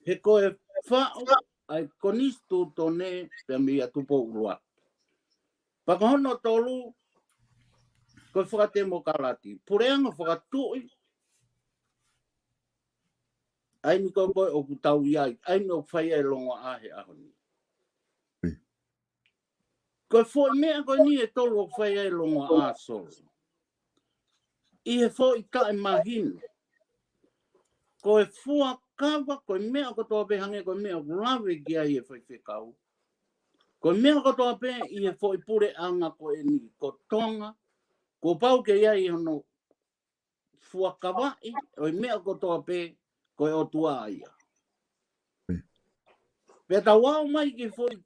He ko e faʻu ʻa e konisitūtone pea meia Tupou ʻUluaki. Pea ko hono tolu, ko e fakatemokalati. Puleʻanga fakatuʻi, ʻa eni ko ē ʻoku tau ʻi ai, ʻa eni ʻoku fai ai e longoaʻa he ʻaho ni. Mm. Ko e foʻi meʻa ko eni ʻe tolu ʻoku fai ai e longoaʻa, Solo. ʻI he foʻi taʻemahino. Ko e fuakava, ko e meʻa kotoa pē, hangē ko e meʻa ʻoku lave ki ai e faifekau. Ko e meʻa kotoa pē ʻi he foʻi puleʻanga ko eni ko Tonga, kuo pau ke ʻi ai hono fuakavaʻi ʻo e meʻa kotoa pē ko e ʻOtua ia. Mm. Pea tau aʻu mai ki he foʻi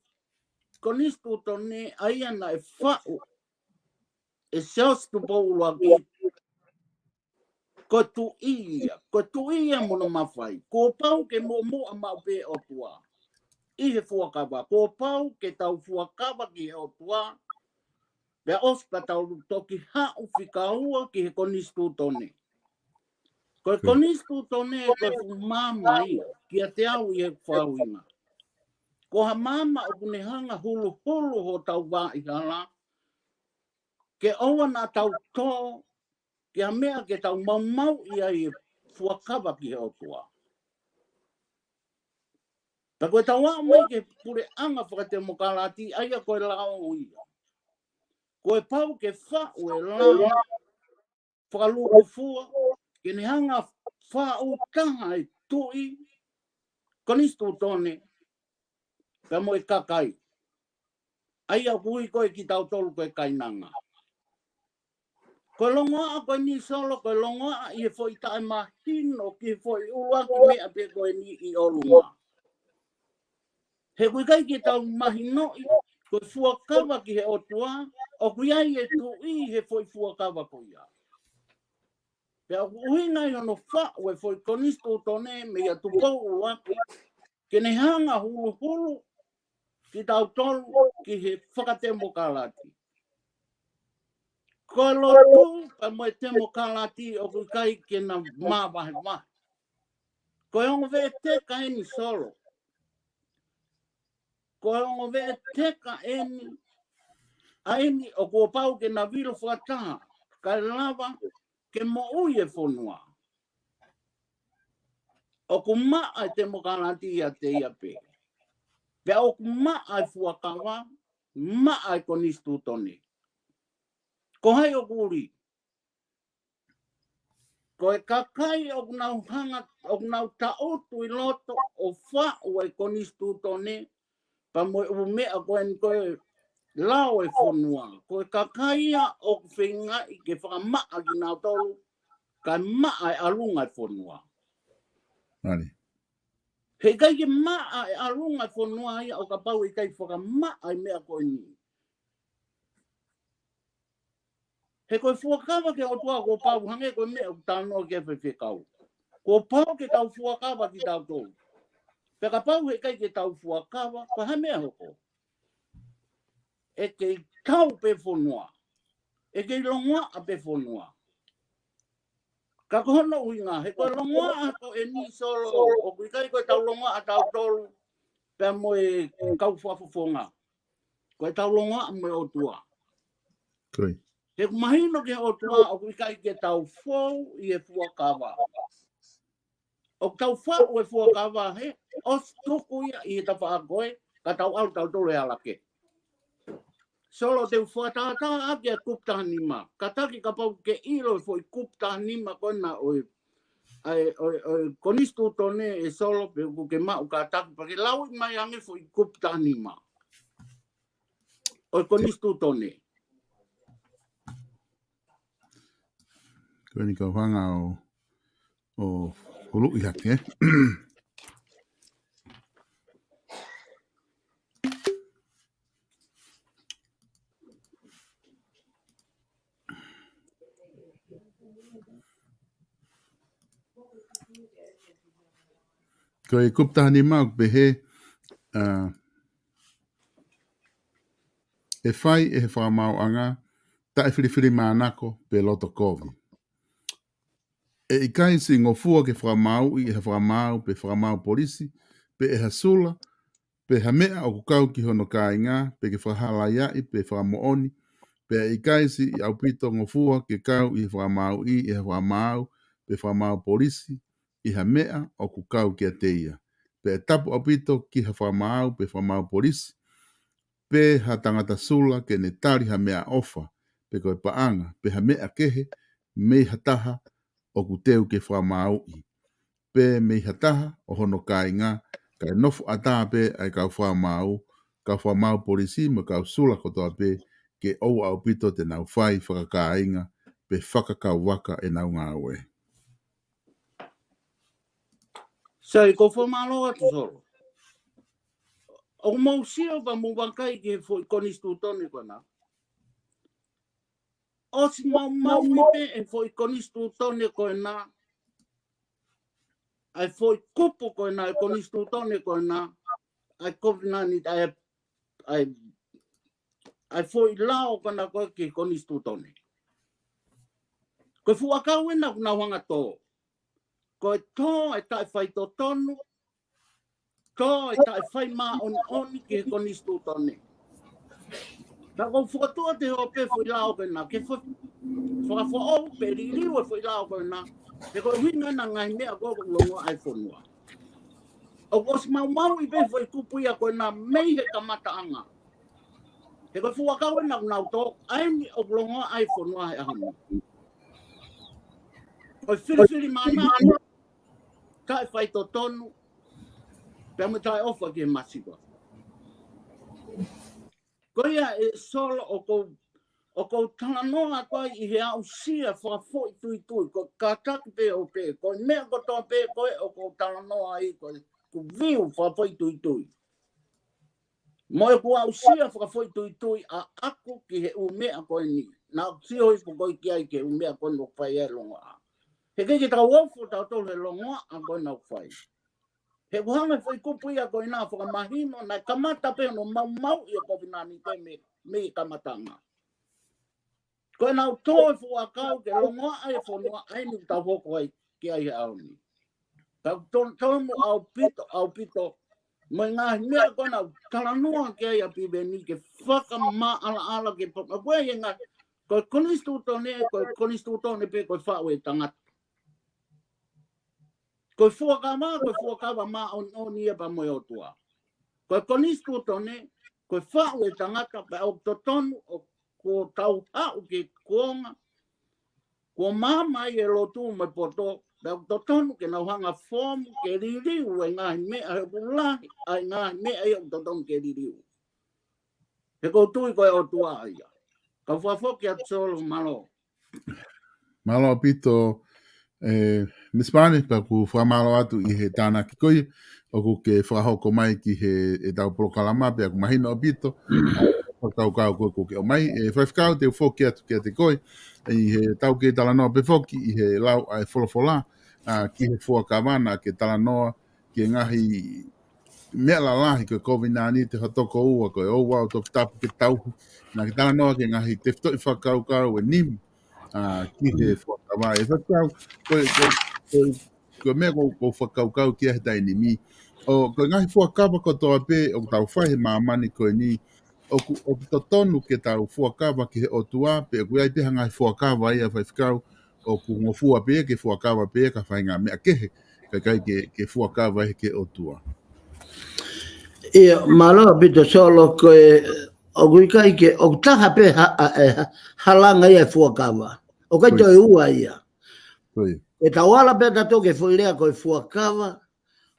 konisitūtone ʻa ia naʻe faʻu ʻe Siaosi Tupou ʻUluaki, ko e tuʻi ia, ko e tuʻi ia mo hono mafai. Kuo pau ke muʻomuʻa maʻu pē ʻOtua ʻi he fuakava. Kuo pau ke tau fuakava ki he ʻOtua, pea ʻosi pea tau toki haʻu fika ua ki he konisitūtone. Ko e konisitūtone ko e fuʻu maama ia kiate au ʻi he fauinga. Ko ha maama ʻoku ne hanga huluhulu hotau vaʻa hala, ke ʻoua naʻa tau tō ki ha meʻa ke tau maumauʻi ai e fuakava ki he ʻOtua. Pea ko e tau aʻu mai ki he puleʻanga fakatemokalati, ʻa ia ko e lao ia. Ko e pau ke faʻu e lao fakalūkufua, ke ne hanga faʻu taha e tuʻi, konisitūtone, pea mo e kakai. ʻA ia ʻoku ui ko ē kitautolu ko e kainanga. Ko e longoaʻa ko eni, Solo, ko e longoaʻa ʻi he foʻi taʻemahino ki he foʻi ʻuluaki meʻa pē ko eni ʻi ʻolunga. He ʻoku ʻikai ke tau mahinoʻi, ko e fuakava ki he ʻOtua, ʻoku ʻi ai e tuʻi he foʻi fuakava ko ia. Pea ʻoku ʻuhinga ʻi hono faʻu e foʻi konisitūtone meia Tupou ʻUluaki, ke ne hanga huluhulu kitautolu ki he fakatemokalati. Ko e lotu pea mo e temokalati ʻoku ʻikai ke na māvahevahe. Ko e ongo veʻeteka eni, Solo. Ko e ongo veʻeteka eni, ʻa eni ʻoku pau ke na vilo fakataha, kae lava ke moʻui e fonua. ʻOku maʻa e temokalati ʻiate ia pē. Pea ʻoku maʻa e fuakava, maʻa e konisitūtone. Ko hai ʻoku uli? Ko e kakai ʻoku nau hanga, ʻoku nau taʻutu ʻi loto ʻo faʻu e konisitūtone, pea mo e ʻū meʻa ko eni ko e lao e fonua. Ko e kakai ia ʻoku feingaʻi ke fakamaʻa kinautolu, kae maʻa e ʻalunga e fonua. Mali. He ʻikai ke maʻa e ʻalunga e fonua ia ʻo kapau ʻe ʻikai fakamaʻa e meʻa ko eni. He ko e fuakava ki he ʻOtua kuo pau, hangē ko e meʻa ʻoku talanoa ki ai e faifekau. Kuo pau ke tau fuakava kitautolu. Pea kapau he ʻikai ke tau fuakava, ko e hā e meʻa ʻe hoko? ʻE kei tau pē fonua. ʻE kei longoaʻa pē fonua. Ka ko hono ʻuhinga, he ko e longoaʻa ko eni, Solo, ʻoku ʻikai ko e tau longoaʻa tautolu, pea mo e kau fakafofonga. Ko e tau longoaʻa mo e ʻOtua. Ko ia. He ʻoku mahino ki he ʻOtua ʻoku ʻikai ke tau fou ʻi he fuakava. ʻOku tau faʻu e fuakava he ʻosi tuku ia ʻi he tafaʻaki ko ē, ka tau ʻalu tautolu he hala kehe. Solo, te u fakatātā ʻaki e kupu taha nima. Kātaki kapau ke ʻilo e foʻi kupu taha nima ko ena ʻo e, ʻa e, ʻo e, ʻo e konisitūtone, ʻe Solo, pe ʻoku ke maʻu kātaki pea ke lau mai ange foʻi kupu taha nima ʻo e konisitūtone. Ko eni kau hanga ʻo, ʻo huluʻi hake. Ko e kupu taha nima ʻoku pehē, ʻa, ʻe fai ʻe he fakamaauʻanga taʻefilifilimānako pe loto kovi. ʻE ʻikai siʻi ngofua ke fakamaauʻi ʻe ha fakamaau pe fakamaau polisi, pe ʻe ha sula, pe ha meʻa ʻoku kau ki hono kāinga, pe ke fakahalaiaʻi, pe fakamoʻoni, pea ʻe ʻikai siʻi ʻaupito ngofua ke kau ʻi he fakamaauʻi ʻe ha fakamaau, pe fakamaau polisi, ʻi ha meʻa ʻoku kau kiate ia. Pea ʻe tapu ʻaupito ki ha fakamaau, pe fakamaau polisi, pe ha tangata sula ke ne tali ha meʻaʻofa, pe ko e paʻanga, pe ha meʻa kehe, mei ha taha ʻoku teu ke fakamaauʻi, pe mei ha taha ʻo hono kāinga, kae nofo ʻatā pē ʻa e kau fakamaau, kau fakamaau polisi mo e kau sula kotoa pē, ke ʻoua ʻaupito te nau fai fakakāinga, pe fakakauvaka ʻenau ngāue. Sai, ʻoku ou fakamālō atu Solo. ʻOku mou sio pea mou vakai ki he foʻi konisitūtone ko ena. ʻOsi maumauʻi pē ʻe he foʻi konisitūtone ko ena, ʻa e foʻi kupu ko ena, ʻa e konisitūtone ko ena, ʻa e kovinānite, ʻa e, ʻa e, ʻa e foʻi lao ko ena ko ē ki he konisitūtone. Ko e fuʻu ʻakau ena ʻoku nau hanga ʻo tō. Ko e tō ʻa e taʻefaitotonu, tō ʻa e taʻefaimāʻoniʻoni ki he konisitūtone. Ka ʻoku ou fokotuʻu atu ʻa e foʻi lao ko ena ke fa-, fakafoʻou pe liliu ʻa e foʻi lao ko ena. He ko e ʻuhinga ena ngaahi meʻa ko ē ʻoku longoaʻa ai e fonua. ʻOku ʻosi maumauʻi pē foʻi kupu ia ko ena mei he kamataʻanga. He ko e fuʻu ʻakau ena ʻoku nau tō, ʻa eni ʻoku longoaʻa ai e fonua he ʻaho ni. Ko e filifilimānako, taʻefaitotonu, pea mo e taʻeʻofa ki he masiva. Ko ia ʻe Solo ʻoku ou, ʻoku ou talanoa atu ai ʻi he aʻusia fakafoʻituitui, ko e kātaki pē ʻo pē, ko e meʻa kotoa pē ko ē ʻoku ou talanoa ai ko e, ʻoku ou view fakafoʻituitui. Mo ʻeku aʻusia fakafoʻituitui ʻaʻaku ki he ʻū meʻa ko eni. Naʻa ku sio hifo ko ē ki ai ki he ʻū meʻa ko eni ʻoku fai ai e longoaʻa. He ʻikai ke tau ofo tautolu he longoaʻa ko ena ʻoku fai. He ʻoku hanga ʻe he foʻi kupu ia ko ena ʻo fakamahino, naʻe kamata pē hono maumauʻi ʻa e kovinānite mei, mei he kamataʻanga. Ko ʻenau tō e fuʻu ʻakau ke longoaʻa e fonua ʻa eni ʻoku tau hoko ai ki ai he ʻaho ni. Ka ʻoku totonu ʻaupito, ʻaupito, mo e ngaahi meʻa ko ena ʻoku talanoa ki ai ʻa Piveni ke fakamaʻalaʻala ke pa-, ko e ngaahi, ko e konisitūtone, ko e konisitūtone pē ko e faʻu ʻe he tangata. Ko e fuakava, ko e fuakava māʻoniʻoni ia pea mo e ʻOtua. Ko e konisitūtone, ko e faʻu ʻe he tangata pea ʻoku totonu ʻo kuo tau haʻu ki he kuonga, kuo maama ai e lotu mo e poto, pea ʻoku totonu ke nau hanga ʻo foomu ke liliu e ngaahi meʻa he ʻoku lahi ʻa e ngaahi meʻa ia ʻoku totonu ke liliu. He ʻoku ou tui ko e ʻOtua ia. Kau fakafoki atu Solo, mālō. Mālō ʻaupito, ē, Misi Pane, pea ʻoku ou fakamālō atu ʻi he tānaki ko ia ʻoku ke fakahoko mai ki he, ʻetau polokalama, pea ʻoku mahino ʻaupito ʻa e fakakaukau ko ē ʻoku ke ʻomai. ʻE Faifekau, te u foki atu kiate koe ʻi heʻetau kei talanoa pē foki ʻi he lau ʻa e folofola, ʻa, ki he fuakava naʻa ke talanoa ki he ngaahi meʻa lalahi ko e kovinānite hono tokoua, ko e ouau toputapu ke tauhi. Naʻa ke talanoa ki he ngaahi tefitoʻi fakakaukau ʻe nimu, ʻa, ki he fuakava. ʻE Faifekau, ko e, ko e, ko e, ko e meʻa ʻoku ou, ʻoku ou fakakaukau ki ai he taimi ni. ʻO, ko e ngaahi fuakava kotoa pē ʻoku tau fai he māmani ko eni, ʻoku, ʻoku totonu ke tau fuakava ki he ʻOtua, pe ʻoku ʻi ai pē ha ngaahi fuakava ia Faifekau, ʻoku ngofua pē ke fuakava pē ka faʻahinga meʻa kehe, kae ʻikai ke, ke fuakava ia ki he ʻOtua. ʻIo, mālō ʻaupito Solo, ko e, ʻoku ʻikai ke, ʻoku taha pē ha-, ʻa, ʻe ha-, halanga ia e fuakava. ʻOku ʻikai Ko ia. toe ua ia. Ko ia. ʻE tau ala pē tautolu ki he foʻi lea ko e fuakava,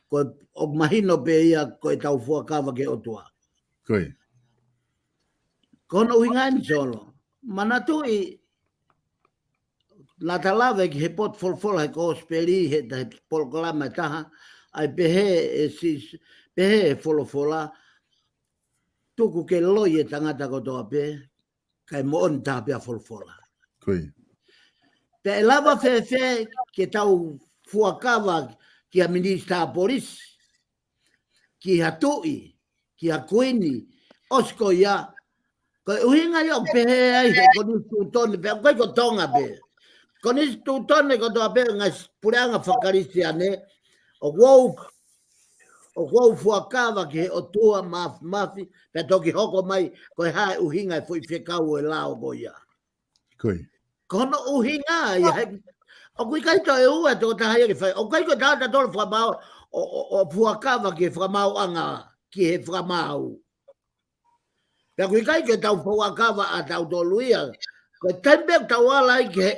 ko e, ʻoku mahino pē ia ko ʻetau fuakava ki he ʻOtua. Ko ia. Ko hono ʻuhinga eni Solo. Manatuʻi, Naʻa ta lave ki he potu folofola he kosipeli, he, he polokalama ʻe taha, ʻa e pehē ʻe Sīsū, pehē ʻe he folofola, tuku ke loi e tangata kotoa pē, kae moʻoni taha pē ʻa e folofola. Ko ia. Pea ʻe lava fēfē ke tau fuakava ki ha minisitā polisi, ki ha tuʻi, ki ha kuini, ʻosi ko ia. Ko e ʻuhinga ia ʻoku pehē ai he konisitūtone, pea ʻoku ʻikai ko Tonga pē. Konisitūtone kotoa pē ngaahi puleʻanga faka-Kalisitiane, ʻoku ou, ʻoku ou fuakava ki he ʻOtua Māfimafi, pea toki hoko mai, ko e hā e ʻuhinga e foʻi fekau ʻo e lao ko ia. Ko ia. Ko hono ʻuhinga ia, he, ʻoku ʻikai toe ua e tokotaha ia ke fai, ʻoku ʻikai ko e taha tatolo fakamaau, ʻo, ʻo, ʻo fuakava ki he fakamaauʻanga, ki he fakamaau. Pea ʻoku ʻikai ke tau fuakava ʻa tautolu ia, ko e taimi pē ʻoku tau ala ai ki he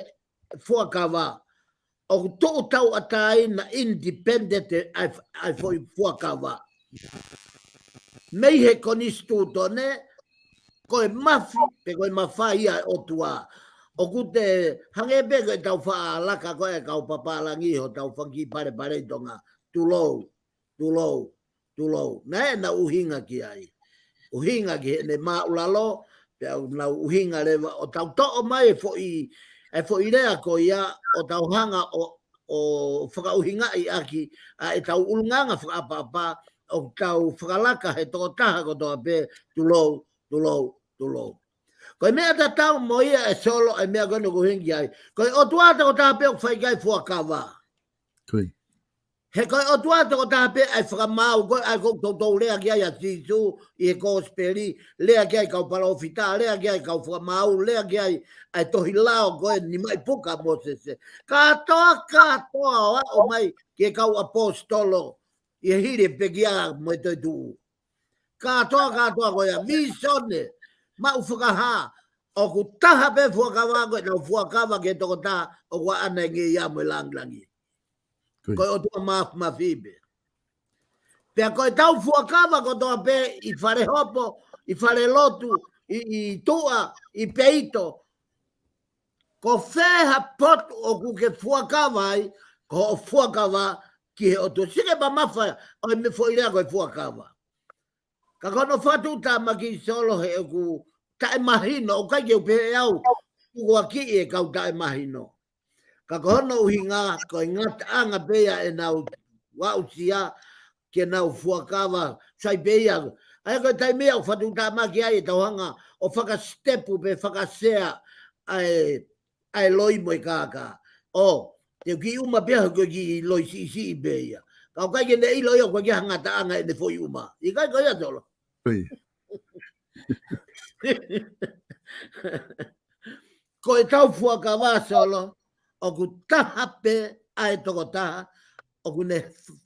fuakava, ʻoku tuʻu tauʻatāina independent ʻa e, ʻa e foʻi fuakava. Mei he konisitūtone, ko e mafi, pe ko e mafai ʻa e ʻOtua. ʻOku te hangē pē ko e tau faʻa laka ko e kau papālangi hotau fanga kiʻi palepale ʻi Tonga. Tulou, tulou, tulou. Naʻe ʻi ai ʻena ʻuhinga ki ai. ʻUhinga ki heʻene māʻulalo, pea ʻoku nau ʻuhinga leva ʻo tau toʻo mai e foʻi, e foʻi lea ko ia, ʻo tau hanga ʻo, ʻo fakaʻuhingaʻi ʻaki ʻa ʻetau ʻulungaanga fakaʻapaʻapa, ʻo tau fakalaka he tokotaha kotoa pē, tulou, tulou, tulou. Ko e meʻa tatau mo ia ʻe Solo, e meʻa ko eni ʻoku ʻuhinga ki ai. Ko e ʻOtua tokotaha pē ʻoku fai ki ai e fuakava. Ko ia. He ko e ʻOtua tokotaha pē ʻa e fakamaau, ko e ʻai ko ē ʻoku toutou lea ki ai ʻa Sīsū ʻi he kosipeli, lea ki ai e kau palōfita, lea ki ai e kau fakamaau, lea ki ai ʻa e tohi lao ko eni mai puka ʻa Mōsese. Kātoa, kātoa ʻo aʻu mai ki he kau ʻaposetolo, ʻi he hili e pekia mo e toetuʻu. Kātoa, kātoa ko ia, visone, maʻu fakahā, ʻoku taha pē fuakava, ko ʻetau fuakava ki he tokotaha ʻoku ʻaʻana e ngeia mo e lāngilangi. Ko ia. Ko e ʻOtua Māfimafi pē. Pea ko ʻetau fuakava kotoa pē ʻi fale hopo, ʻi fale lotu, ʻi, ʻi tuʻa, ʻi peito. Ko fē ha potu ʻoku ke fuakava ai, ko hoʻo fuakava ki he ʻOtua. Sio ki he mamafa ʻo e meʻa foʻi lea ko e fuakava. Ka ko hono fakatuʻutāmaki Solo he ʻoku taʻemahino, ʻoku ʻikai ke u pehē ʻe au, tukuakiʻi e kau taʻemahino. Ka ko hono ʻuhinga, ko e ngataʻanga pē ia ʻenau aʻusia, ke nau fuakava, sai pē ia. ʻA ia ko e taimi ia ʻoku fakatuʻutāmaki ai ʻetau hanga ʻo fakasitepu pe fakasea ʻa e, ʻa e loi mo e kākā. ʻO, te u kiʻi ʻuma pē au ko e kiʻi loi siʻisiʻi pē ia. Ka ʻoku ʻikai ke ne ʻilo ia ko e kiʻi ngataʻanga ʻene foʻi ʻuma. ʻIkai ko ia Solo. Ko ia. Ko ʻetau fuakava Solo, ʻoku taha pē ʻa e tokotaha, ʻoku ne,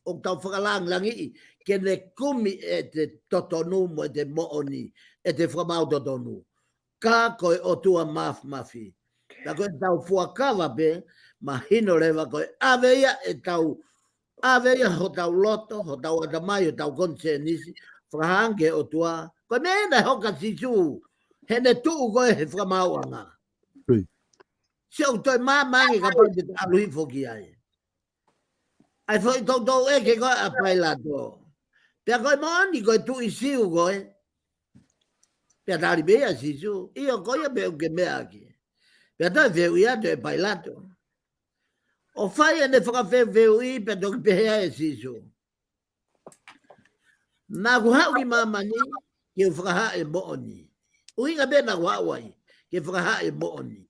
ʻoku tau fakalāngilangiʻi, ke ne kumi ʻete totonu mo ʻete moʻoni, ʻete fakamaau totonu. Ka ko e ʻOtua Māfimafi. Ka ko ʻetau fuakava pē, mahino leva ko e ʻave ia ʻetau ʻave ia hotau loto, hotau ʻatamai, hotau konisēnisi, fakahā ange ki he ʻOtua. Ko e meʻa ena ʻe hoko ʻa Sīsū, heʻene tuʻu ko ē he fakamaauʻanga. Ko ia. Sio ʻoku toe maama ange kapau te ta ʻalu hifo ki ai. ʻAi foʻi toutou ʻeke ko ē ʻa Pailato. Pea ko e moʻoni ko e tuʻi Siu koe. Pea tali pē ia ʻe Sīsū. ʻIo ko ia pē ʻoku ke meʻa ki ai. Pea toe fehuʻi atu ʻe Pailato. ʻO fai ʻene fakafeufeuʻi pea toki pehē ai ʻe Sīsū. Naʻa ku haʻu ki māmani, ke u fakahā e moʻoni. ʻUhinga pē naʻa ku haʻu ai, ke fakahā e moʻoni.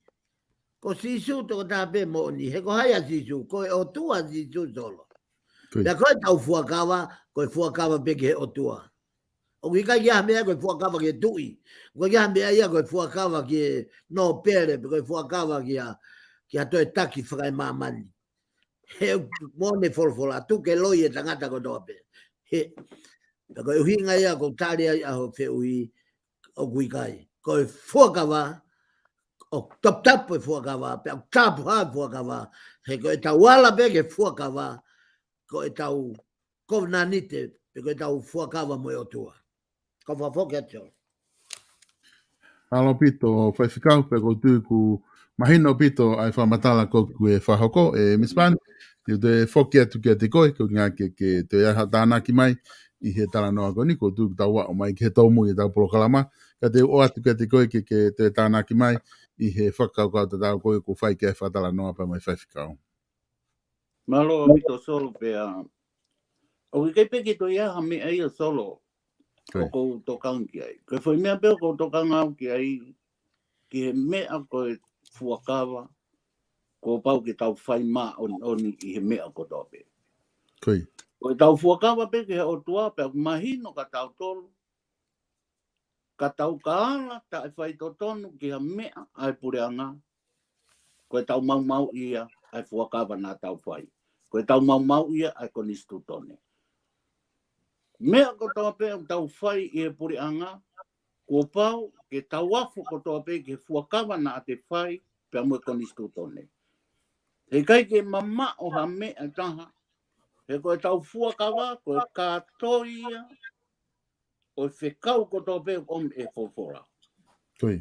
Ko Sīsū tokotaha pē moʻoni, he ko hai ʻa Sīsū, ko e ʻOtua Sīsū Solo. Ko ia. Pea ko ʻetau fuakava, ko e fuakava pē ki he ʻOtua. ʻOku ʻikai ke ʻi ai ha meʻa ko e fuakava ki he tuʻi. ʻOku ʻikai ke ʻi ai ha meʻa ia ko e fuakava ki he nōpele, pe ko e fuakava ki ha, ki ha toe taki fakaemāmani. He ʻoku moʻoni e folofola, tuku ke loi e tangata kotoa pē. He, pea ko e ʻuhinga ia ʻoku ou tali ai ʻa hoʻo fehuʻi ʻoku ʻikai. Ko e fuakava, ʻoku taputapu e fuakava, pea ʻoku tapuhā e fuakava. He ko ʻetau ala pē ki he fuakava, ko ʻetau kovinānite, pe ko ʻetau fuakava mo e ʻOtua. Ko e fakafoki atu. Mālō ʻaupito, Faifekau, pea ʻoku ou tui kuo Mahino ʻaupito ʻa e fakamatala ko ē kuo fakahoko, ʻe Miss Pan, te u toe foki atu kiate koe, ko e ʻuhinga ke, ke toe ʻai ha tānaki mai ʻi he talanoa ko eni, ko e tuʻu tau aʻu mai ki he tōmui ʻetau polokalama, ka te u ʻoatu kiate koe ke, ke toe tānaki mai ʻi he fakakaukau tatau ko ē kuo fai ki ai e fakatalanoa pea mo e faifekau. Mālō ʻaupito Solo pea. ʻOku ʻikai pē ke toe ʻi ai ha meʻa ia Solo, ʻoku ou tokanga ki ai. Ko e foʻi meʻa pē ʻoku ou tokanga au ki ai, ki he meʻa ko e fuakava, kuo pau ke tau fai māʻoniʻoni ʻi he meʻa kotoa pē. Ko ʻetau fuakava pē ki he ʻOtua, pea ʻoku mahino kia tautolu, ka tau ka ala taʻefaitotonu ki ha meʻa ʻa e puleʻanga, ko ʻetau maumauʻi ia ʻa e fuakava naʻa tau fai. Ko ʻetau maumauʻi ia ʻa e konisitūtone. Meʻa kotoa pē ʻoku tau fai ʻi he puleʻanga, kuo pau ke tau afo kotoa pē ki he fuakava naʻa te fai pea mo e konisitūtone. He ʻikai ke mamaʻo ha meʻa ʻe taha, he ko ʻetau fuakava, ko e kātoi ia ʻo e fekau kotoa pē ʻoku ʻomi ʻe he folofola. Pea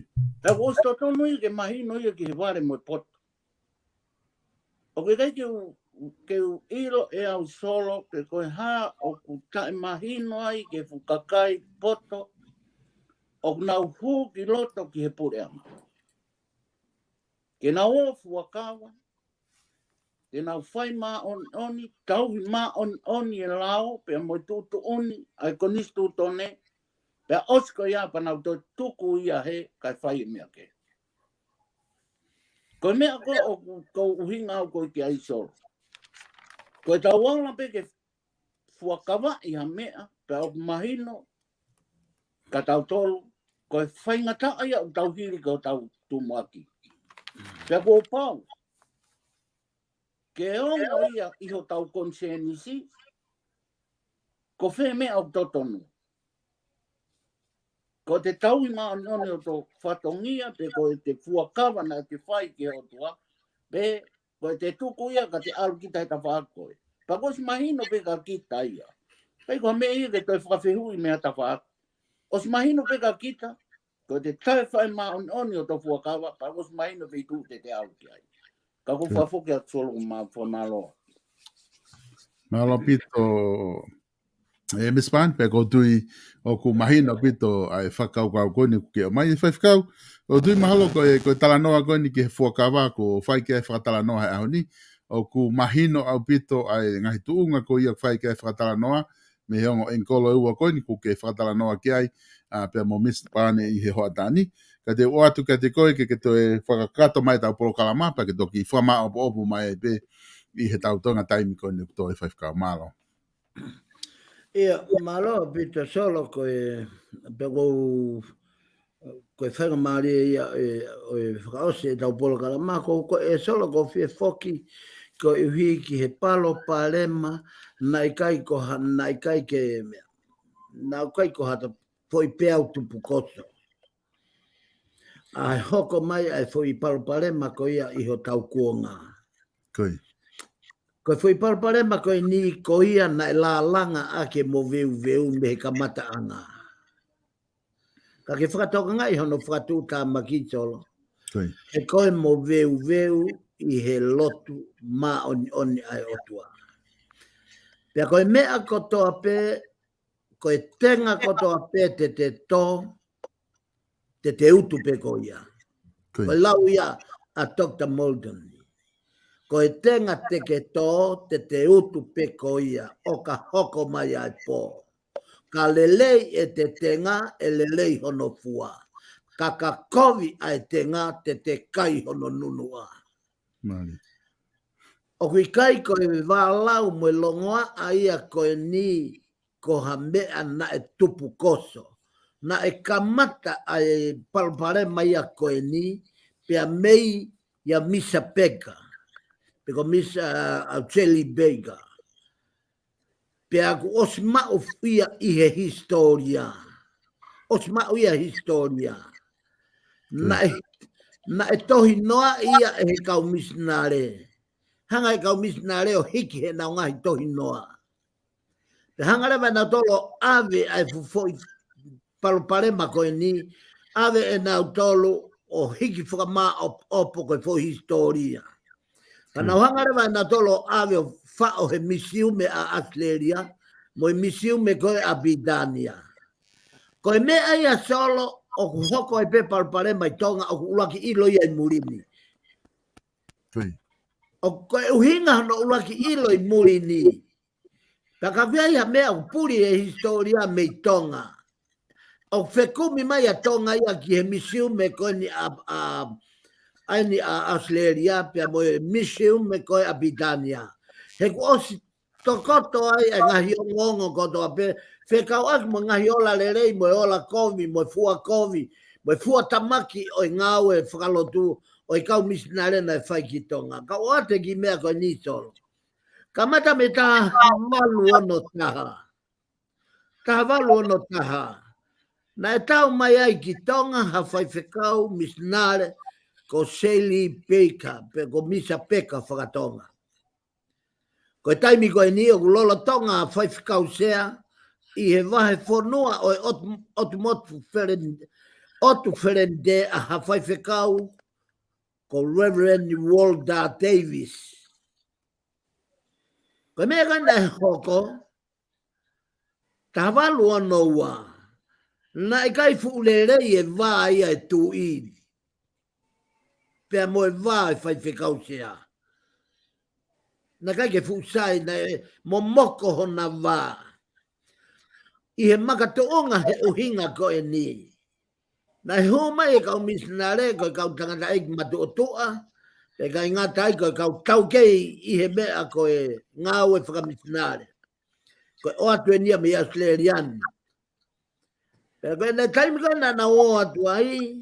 ʻoku ʻosi totonu ia ke mahino ia ki he vale mo e poto. ʻOku ʻikai ke u, ke u ʻilo ʻe au Solo pe ko e hā ʻoku taʻemahino ai ki he fuʻu kakai poto ʻoku nau hū ki loto ki he puleʻanga. Ke nau ō fuakava, ke nau fai māʻoniʻoni, tauhi māʻoniʻoni e lao, pea mo e tuʻutuʻuni ʻa e konisitūtone, pea ʻosi ko ia pea nau toe tuku ia hē kae fai e meʻa kehe. Ko e meʻa ko ē ʻoku ou ʻuhinga au ko ē ki ai Solo. Ko ʻetau ala pē ke fuakavaʻi ha meʻa, pea ʻoku mahino kia tautolu, ko e faingataʻa ia ʻoku tau hili ki hotau tumuʻaki. Pea kuo pau ke ongo ia ʻi hotau konisēnisi, ko fē meʻa ʻoku totonu. Ko ʻete tauhi māʻoniʻoni hoto fatongia, pe ko ʻete fuakava naʻa te fai ki he ʻOtua, pe ko ʻete tuku ia ka te ʻalu kita he tafaʻaki ko ē. Pea kuo ʻosi mahino pē kia kita ia. ʻIkai ko ha meʻa ia ke toe fakafehuʻi mei ha tafaʻaki. ʻOsi mahino pē kia kita, ko ʻete taʻefai māʻoniʻoni hoto fuakava, pea kuo ʻosi mahino pē ʻi tuʻa te te ʻalu ki ai. Ka ʻoku ou fakafoki atu Solo mo e fakamālō. Mālō ʻaupito, ʻe Miss Pan, pea ʻoku ou tui ʻoku mahino ʻaupito ʻa e fakakaukau ko eni kuo ke ʻomai, ʻe faifekau. ʻOku ou tui mahalo ko e, ko e talanoa ko eni ki he fuakava, kuo fai ki ai e fakatalanoa he ʻaho ni. ʻOku mahino ʻaupito ʻa e ngaahi tuʻunga ko ia ʻoku fai ki ai e fakatalanoa, mei he ongo ʻengikolo ʻe ua ko eni kuo ke fakatalanoa ki ai, ʻa, pea mo Miss Pan ʻi he hoʻatā ni. Ka te u ʻoatu kiate koe ke, ke toe fakakakato mai ʻetau polokalama, pea ke toki fakamāʻopoʻopo mai pē ʻi heʻetau toenga taimi ko eni ʻoku tō, ʻe faifekau. Mālō. ʻIa, mālō ʻaupito Solo, ko e, pea ʻoku ou, ko e faingamālie ia ʻe, ʻo e fakaʻosi ʻetau polokalama, ko, ko e Solo ʻoku ou fie foki, koeʻuhi ki he palopalema, naʻe ʻikai ko ha, naʻe ʻikai ke meʻa, naʻe ʻikai ko ha ta foʻi peau tupukoso. ʻA e hoko mai ʻa e foʻi palopalema ko ia ʻi hotau kuonga. Ko e foʻi palopalema ko eni ko ia naʻe lālanga ʻaki e moveuveu mei he kamataʻanga. Ka ke fakatokangaʻi hono fakatuʻutāmaki Solo. He ko e moveuveu ʻi he lotu māʻoniʻoni ʻa e ʻOtua. Pea ko e meʻa kotoa pē, ko e tenga kotoa pē te te tō, te te utu pē ko ia. Ko e lau ia ʻa Doctor Moulton. Ko e tenga te ke tō, te te utu pē ko ia, ʻo ka hoko mai ʻa e pō. Ka lelei ʻete tenga, ʻe lelei hono fua. Ka ka kovi ʻa e tenga, te te kai hono nunuʻa. ʻOku ʻikai ko e vālau mo e longoaʻa ia ko eni, ko ha meʻa naʻe tupukoso. Naʻe kamata ʻa e palopalema ia ko eni, pea mei ia Misa Peka. Pe ko Misa, ʻa, Charlie Baker. Pea kuo ʻosi maʻu ia ʻi he hisitōlia. ʻOsi maʻu ia he hisitōlia. Naʻe, naʻe tohinoa ia ʻe he kau misinale. Hanga ʻe he kau misinale ʻo hiki heʻenau ngaahi tohinoa. Pea hanga leva ʻe nautolu ʻo ʻave ʻa e fuʻu foʻi palopalema ko eni, ʻave ʻe nautolu ʻo hiki fakamāʻopoʻopo ko e foʻi hisitōlia. Ka nau hanga leva ʻe nautolu ʻo ʻave ʻo faʻo he misiume ʻa ʻAositelēlia, mo e misiume ko ē ʻa Pilitānia. Ko e meʻa ia Solo ʻoku hoko ai pē palopalema ʻi Tonga ʻoku ʻuluaki ʻilo ia ʻi muli ni. ʻOku ko e ʻuhinga hono ʻuluaki ʻilo ʻi muli ni. Ka ka ʻi ai ha meʻa ʻoku puli he hisitōlia mei Tonga. ʻOku fekumi mai ʻa Tonga ia ki he misiume ko eni ʻa, ʻa, ʻa eni ʻa ʻAositelēlia pea mo e misiume ko ē ʻa Pilitānia. He kuo ʻosi tokoto ai e ngaahi ongoongo kotoa pē, fekauʻaki mo e ngaahi ola lelei, mo e ola kovi, mo e fua kovi, mo e fua tamaki ʻo e ngāue fakalotu ʻo e kau misinale naʻe fai ki Tonga. Ka ʻoku ʻoatu e kiʻi meʻa ko eni Solo. Kamata mei he taha valu ono taha. Taha valu ono taha. Naʻe tau mai ai ki Tonga ha faifekau misinale ko Seili Peika, pe ko Misa Peka fakatonga. Ko e taimi ko eni ʻoku lolotonga faifekau sea ʻi he vahefonua ʻo e ʻOtu, ʻOtu Motu Felen-, ʻOtu Felenite ʻa ha faifekau ko Reverend Walter Davis. Ko e meʻa ko ē naʻe hoko, taha valu ono ua, naʻe ʻikai fuʻu lelei e vā ia e tuʻi pea mo e vā e faifekau sea. Naʻe ʻikai ke fuʻu sai, naʻe momoko hona vā. ʻI he makatuʻunga he ʻuhinga ko eni. Naʻe hū mai e kau misinale, ko e kau tangataʻeiki matuʻotuʻa, pea ʻikai ngata ai ko e kau taukei ʻi he meʻa ko e ngāue fakamisinale. Ko e ʻoatu eni ia mei ʻAositelēlia ni. Pea ko e taimi ko ē naʻa nau ō atu ai,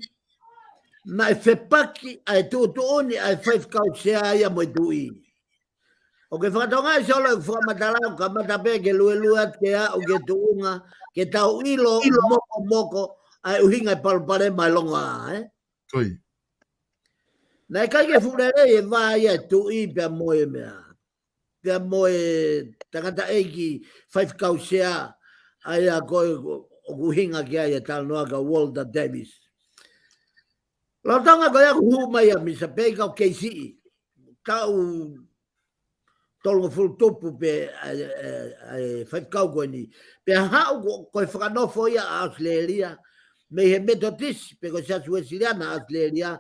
naʻe fepaki ʻa e tuʻutuʻuni ʻa e faifekau sea ia mo e tuʻi. ʻOku ke fakatokangaʻi Solo ʻeku fakamatala, ʻoku kamata pē ke luelue atu ke aʻu ki he tuʻunga, ke tau ʻilo mokomoko ʻa e ʻuhinga e palopalema e longoaʻa, ē? Naʻe ʻikai ke fuʻu lelei e vā ia e tuʻi pea mo e meʻa. Pea mo e tangataʻeiki faifekau sea, ʻa ia ko ē ʻoku ʻuhinga ki ai e talanoa kia Walter Davis. Lolotonga ko ia ʻoku hū mai ʻa Misa Peka ʻoku kei siʻi. Taʻu tolungofulu tupu pē ʻa e, ʻa e, ʻa e faifekau ko eni. Pea haʻu ko, ko e fakanofo ia ʻa ʻAositelēlia, mei he Metotisi, pe ko e Siasi Uēsiliana ʻAositelēlia,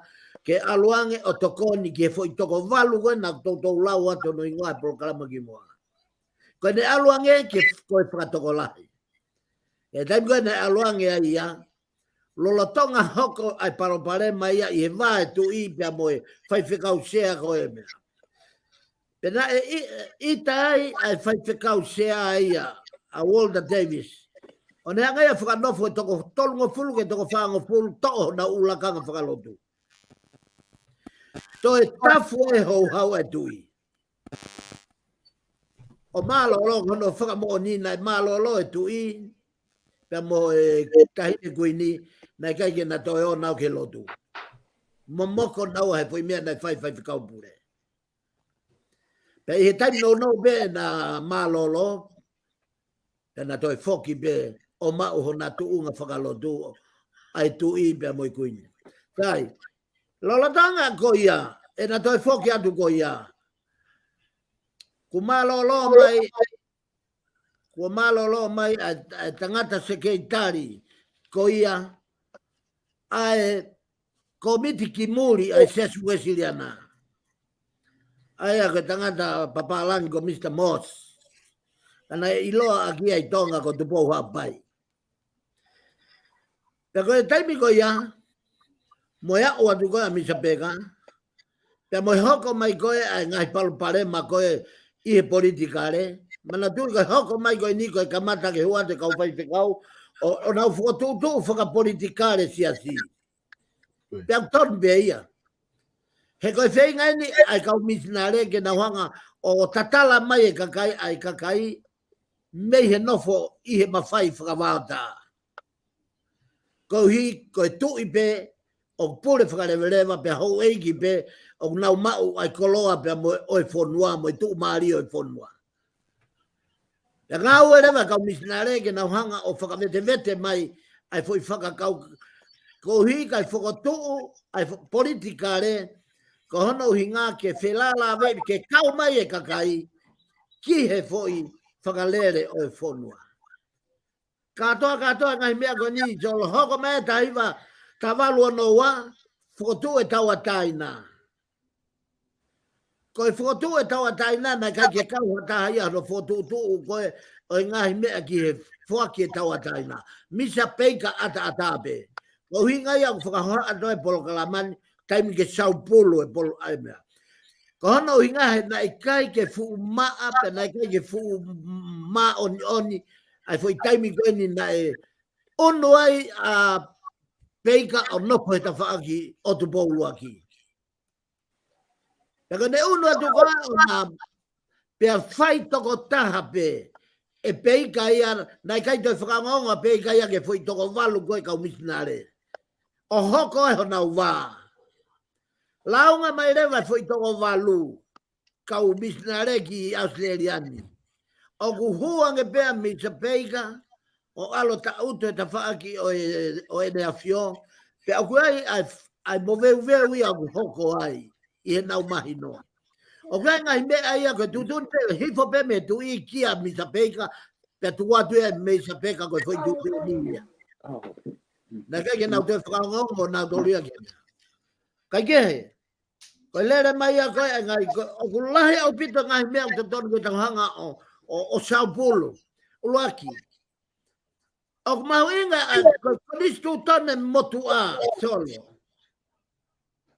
ke ʻalu ange ʻo tokoni ki he foʻi toko valu ko ē naʻa ku toutou lau atu hono hingoa he polokalama kimuʻa. Ko ʻene ʻalu ange ke ko e fakatokolahi. He taimi ko ē naʻe ʻalu ange ai ia, lolotonga hoko ʻa e palopalema ia ʻi he vā e tuʻi pea mo e faifekau sea ko e meʻa. Pea naʻe ʻi-, ʻita ai ʻa e faifekau sea ia, ʻa Walter Davis. ʻO ne hanga ia ʻo fakanofo e toko tolungofulu ki he toko fāngofulu toʻo honau ʻū lakanga fakalotu. Toe tafu e houhau e tuʻi. ʻO mālōlō, ko hono fakamoʻoni naʻe mālōlō e tuʻi, pea mo e taʻahine kuini, naʻe ʻikai ke na toe ō nautolu ki he lotu. Momoko naua he foʻi meʻa naʻe fai ʻe he faifekau pule. Pea ʻi he taimi nounou pē naʻa mālōlō, pea na toe foki pē ʻo maʻu hona tuʻunga fakalotu ʻa e tuʻi pea mo e kuini. Sai, lolotonga ko ia, ʻena toe foki atu ko ia. Kuo mālōlō mai, kuo mālōlō mai ʻa e, ʻa e tangata sekelitali ko ia ʻa e kōmiti ki muli ʻa e Siasi Uēsiliana. ʻA ia ko e tangata papālangi ko Misa Moss. Ka naʻe ʻiloa ʻaki ia ʻi Tonga ko Tupou Haʻapai. Pea ko e taimi ko ia, mo e aʻu atu ko ē ʻa Misa Peka, pea mo e hoko mai ko ē ʻa e ngaahi palopalema ko ē ʻi he politikale, manatuʻi ko e hoko mai ko eni ko e kamata ke hū atu e kau faifekau, ʻo, ʻo nau fokotuʻutuʻu fakapolitikale siasi. Pea ʻoku tonu pē ia. He ko e feinga eni ʻa e kau misinale ke nau hanga ʻo tatala mai e kakai, ʻa e kakai, mei he nofo ʻi he mafai fakavaotā. Koeʻuhi, ko e tuʻi pē, ʻoku pule fakaleveleva pea houʻeiki pē, ʻoku nau maʻu ʻa e koloa pea mo e, ʻo e fonua, mo e tuʻumālie ʻo e fonua. Pea ngāue leva e kau misinale ke nau hanga ʻo fakavetevete mai ʻa e foʻi fakakaukau, koeʻuhi kae fokotuʻu ʻa e fo-, politikale, ko hono ʻuhinga ke felālāveʻi, ke kau mai e kakai ki he foʻi fakalele ʻo e fonua. Kātoa, kātoa e ngaahi meʻa ko eni, Solo, hoko mai e taha hiva taha valu ono ua, fokotuʻu e tauʻatāina. Ko e fokotuʻu e tauʻatāina, naʻe ʻikai ke kau ha taha ia hono fokotuʻutuʻu ko ē ʻo e ngaahi meʻa ki he foaki e tauʻatāina. Misa Peika ʻataʻatā pē. Ko e ʻuhinga ia ʻoku fakahohaʻa atu e polokalama ni, taimi ke saupulu e polo-, ʻa e meʻa. Ko hono ʻuhinga he naʻe ʻikai ke fuʻu maʻa, pea naʻe ʻikai ke fuʻu māʻoniʻoni ʻa e foʻi taimi ko eni naʻe ʻunu ai ʻa Peika ʻo nofo he tafaʻaki ʻo Tupou ʻUluaki. Pea ko ʻene ʻunu atu ko ā ʻo na pea fai tokotaha pē ʻe Peika ia, naʻe ʻikai toe fakaongoongo ʻa Peika ia ki he foʻi toko valu ko ē kau misinale. ʻO hoko ai honau vā. Lāunga mai leva e foʻi toko valu kau misinale ki ʻAositelēlia ni. ʻOku hū ange pē ʻa Misa Peika ʻo ʻalu ʻo taʻutu he tafaʻaki ʻo e, ʻo ʻEne ʻAfio. Pea ʻoku ʻi ai ʻa e, ʻa e moveuveu ia ʻoku hoko ai ʻi heʻenau mahino. ʻOku ʻi ai e ngaahi meʻa ia ko e tuʻutuʻuni pē, hifo pē mei he tuʻi kia Misa Peika, pea tuku atu ia ʻe Misa Peika ko e foʻi tuʻutuʻuni ia. Naʻe ʻikai ke nau toe fakaongoongo nautolu ia ki ai. Kae kehe, ko e lele mai ia ko ē, ngaahi, ko, ʻoku lahi ʻaupito ngaahi meʻa ʻoku totonu ke tau hanga ʻo, ʻo, ʻo saupulu. ʻUluaki. ʻOku mahuʻinga ʻa e, ko e konisitūtone motuʻa, Solo.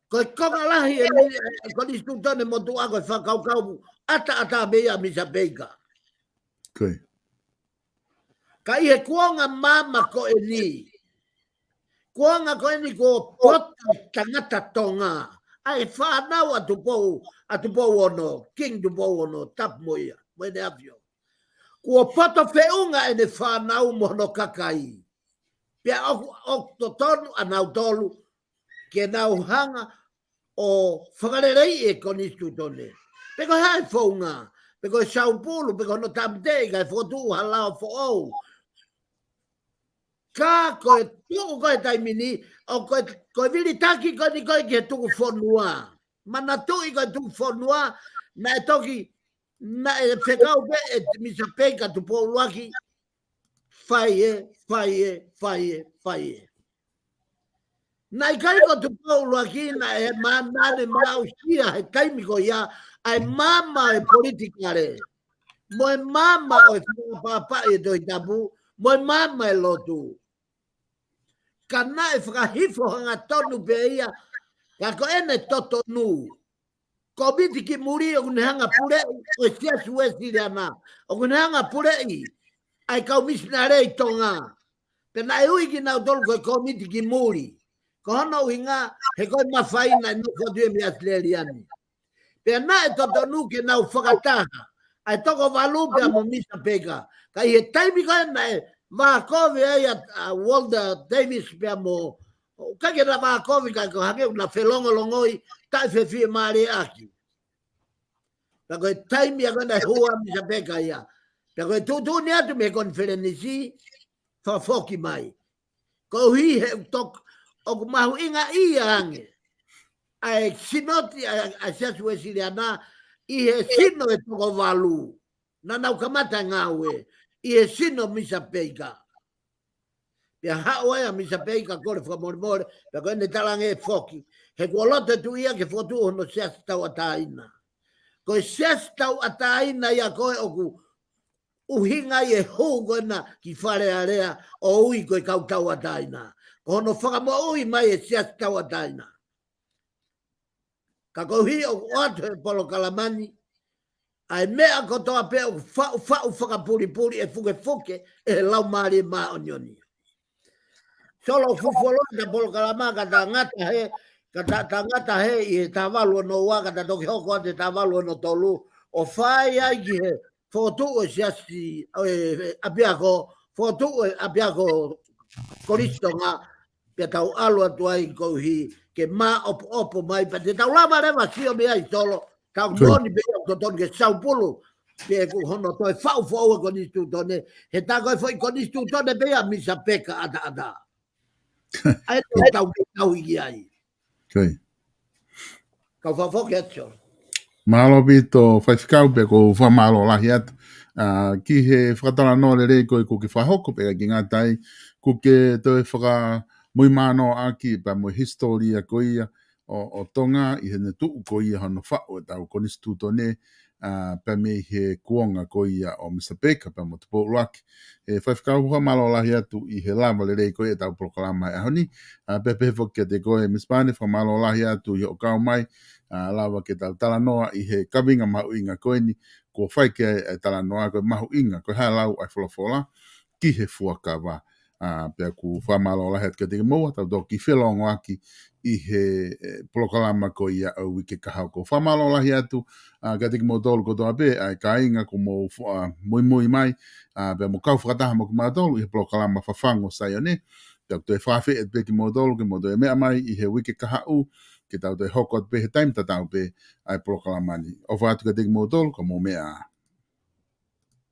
Ko e konga lahi ʻeni, ʻa e konisitūtone motuʻa ko e fakakaukau ʻataʻatā pē ia ʻa Misa Peika. Ko ia. Ka ʻi he kuonga maama ko eni, kuonga ko eni kuo poto e tangata Tonga, ʻa e fānau ʻa Tupou, ʻa Tupou Ono, King Tupou Ono, tapu mo ia, mo ʻEne ʻAfio. Kuo poto feʻunga ʻene fānau mo hono kakai. Pea ʻoku, ʻoku totonu ʻa nautolu ke nau hanga ʻo fakaleleiʻi e konisitūtone. Pe ko e hā e founga, pe ko e saupulu, pe ko hono tāmateʻi kae fokotuʻu ha lao foʻou. Ka ko e tuʻu ko ē he taimi ni, ʻoku, ko e vilitaki ko eni ko ē ki he tuku fonua. Manatuʻi ko e tuku fonua, naʻe toki, naʻe fekau pē ʻe Misa Peika Tupou ʻUluaki, fai ē, fai ē, fai ē, fai ē. Naʻe ʻikai ko Tupou ʻUluaki naʻe ma-, naʻa ne maʻusia he taimi ko ia ʻa e maama ʻo e politikale, mo e maama ʻo e fakapapauʻi e Tohi Tapu, mo e maama ʻo e lotu. Ka naʻe fakahifo hangatonu pē ia, ka ko ʻene totonu. Kōmiti ki muli ʻoku ne hanga puleʻi, ʻo e Siasi Uēsiliana, ʻoku ne hanga puleʻi ʻa e kau misinale ʻi Tonga. Pea naʻe ui kinautolu ko e kōmiti ki muli. Ko hono ʻuhinga, he ko e mafai naʻe nofo atu ia mei ʻAositelēlia ni. Pea naʻe totonu ke nau fakataha ʻa e toko valu pea mo Misa Peika. Ka ʻi he taimi ko ē naʻe vākovi ai ʻa, ʻa Walter Davis pea mo, ʻikai ke na vākovi ka ko e hangē ʻoku na felongolongoi, taʻefiefiemālieʻaki. Pea ko e taimi ia ko ē naʻe hū ai Misa Peika ia. Pea ko e tuʻutuʻuni atu mei he konifelenisi, fakafoki mai. Koeʻuhi he ʻoku tok-, ʻoku mahuʻingaʻia ange ʻa e sinoti ʻa, ʻa e Siasi Uēsiliana ʻi he sino e toko valu. Naʻa nau kamata e ngāue ʻi he sino Misa Peika. Pea haʻu ai ʻa Misa Peika kole fakamolemole, pea ko ʻene talaange ʻe foki. He kuo loto e tuʻi ia ke fokotuʻu hono siasi tauʻatāina. Ko e siasi tauʻatāina ia ko ē ʻoku ʻuhinga ai e hū ko ena ki Fale Alea ʻo ui ko e kau tauʻatāina. Ko hono fakamoʻui mai e siasi tauʻatāina. Ka koeʻuhi ʻoku ʻoatu he polokalama ni, ʻa e meʻa kotoa pē ʻoku faʻufaʻu fakapulipuli ʻe fukefuke ʻe he Laumālie Māʻoniʻoni. Solo, fufuolo ta polokalama ka ta ngata hē, ka ta, ta ngata hē ʻi he taha valu ono ua, ka ta toki hoko atu he taha valu ono tolu, ʻo fai ai ki he fokotuʻu e siasi, ʻo e, e ʻapiako, fokotuʻu e ʻapiako Kolisi Tonga, pea tau ʻalu atu ai koeʻuhi ke māʻopoʻopo mai, pea te tau lava leva sio mei ai Solo, tau Sure. Moʻoni pē ia ʻoku totonu ke saupulu, pea ko hono toe faʻu foʻou e konisitūtone, he tā ko e foʻi konisitūtone pē ia Misa Peika ʻataʻatā. ʻA ia ʻoku tau ke tau i ai. Ko ia. Kau fakafoki atu. Mālō ʻaupito faifekau, pea ʻoku ou fakamālō lahi atu, ā, ki he fakatalanoa lelei ko ē kuo ke fakahoko, pea ʻikai ke ngata ai, kuo ke toe fakamuimui ʻaki pea mo e hisitōlia ko ia ʻo, ʻo Tonga ʻi heʻene tuʻu ko ia hono faʻu ʻetau konisitūtone, ā, pea mei he kuonga ko ia ʻo Misa Peka pea mo Tupou ʻUluaki. ʻE faifekau, fakamālō lahi atu ʻi he lava lelei ko ia ʻetau polokalama he ʻaho ni. Ā, pea pehē foki kiate koe Misa Pane, fakamālō lahi atu ʻi hoʻo kau mai, ā, lava ke tau talanoa ʻi he kaveinga mahuʻinga ko eni, kuo fai ki ai e talanoa ko e mahuʻinga, ko e hā e lau ʻa e folofola ki he fuakava. Ā, pea ʻoku fakamālō lahi atu kiate kimoua, tau toki felōngoaki ʻi he, ē, polokalama ko ia ʻo e uike kahaʻu. ʻOku ou fakamālō lahi atu, ā, kiate kimoutolu kotoa pē, ʻa e kāinga kuo mou fo-, ā, muimui mai, ā, pea mo kau fakataha mo kimautolu ʻi he polokalama Fafangu ʻo Saione. Pea ʻoku toe fakafeʻiloaki pē kimoutolu, ke mou toe meʻa mai ʻi he uike kahaʻu, ke tau toe hoko atu pē he taimi tatau pē ʻa e polokalama ni. ʻOfa atu kiate kimoutolu, ka mou meʻa ā.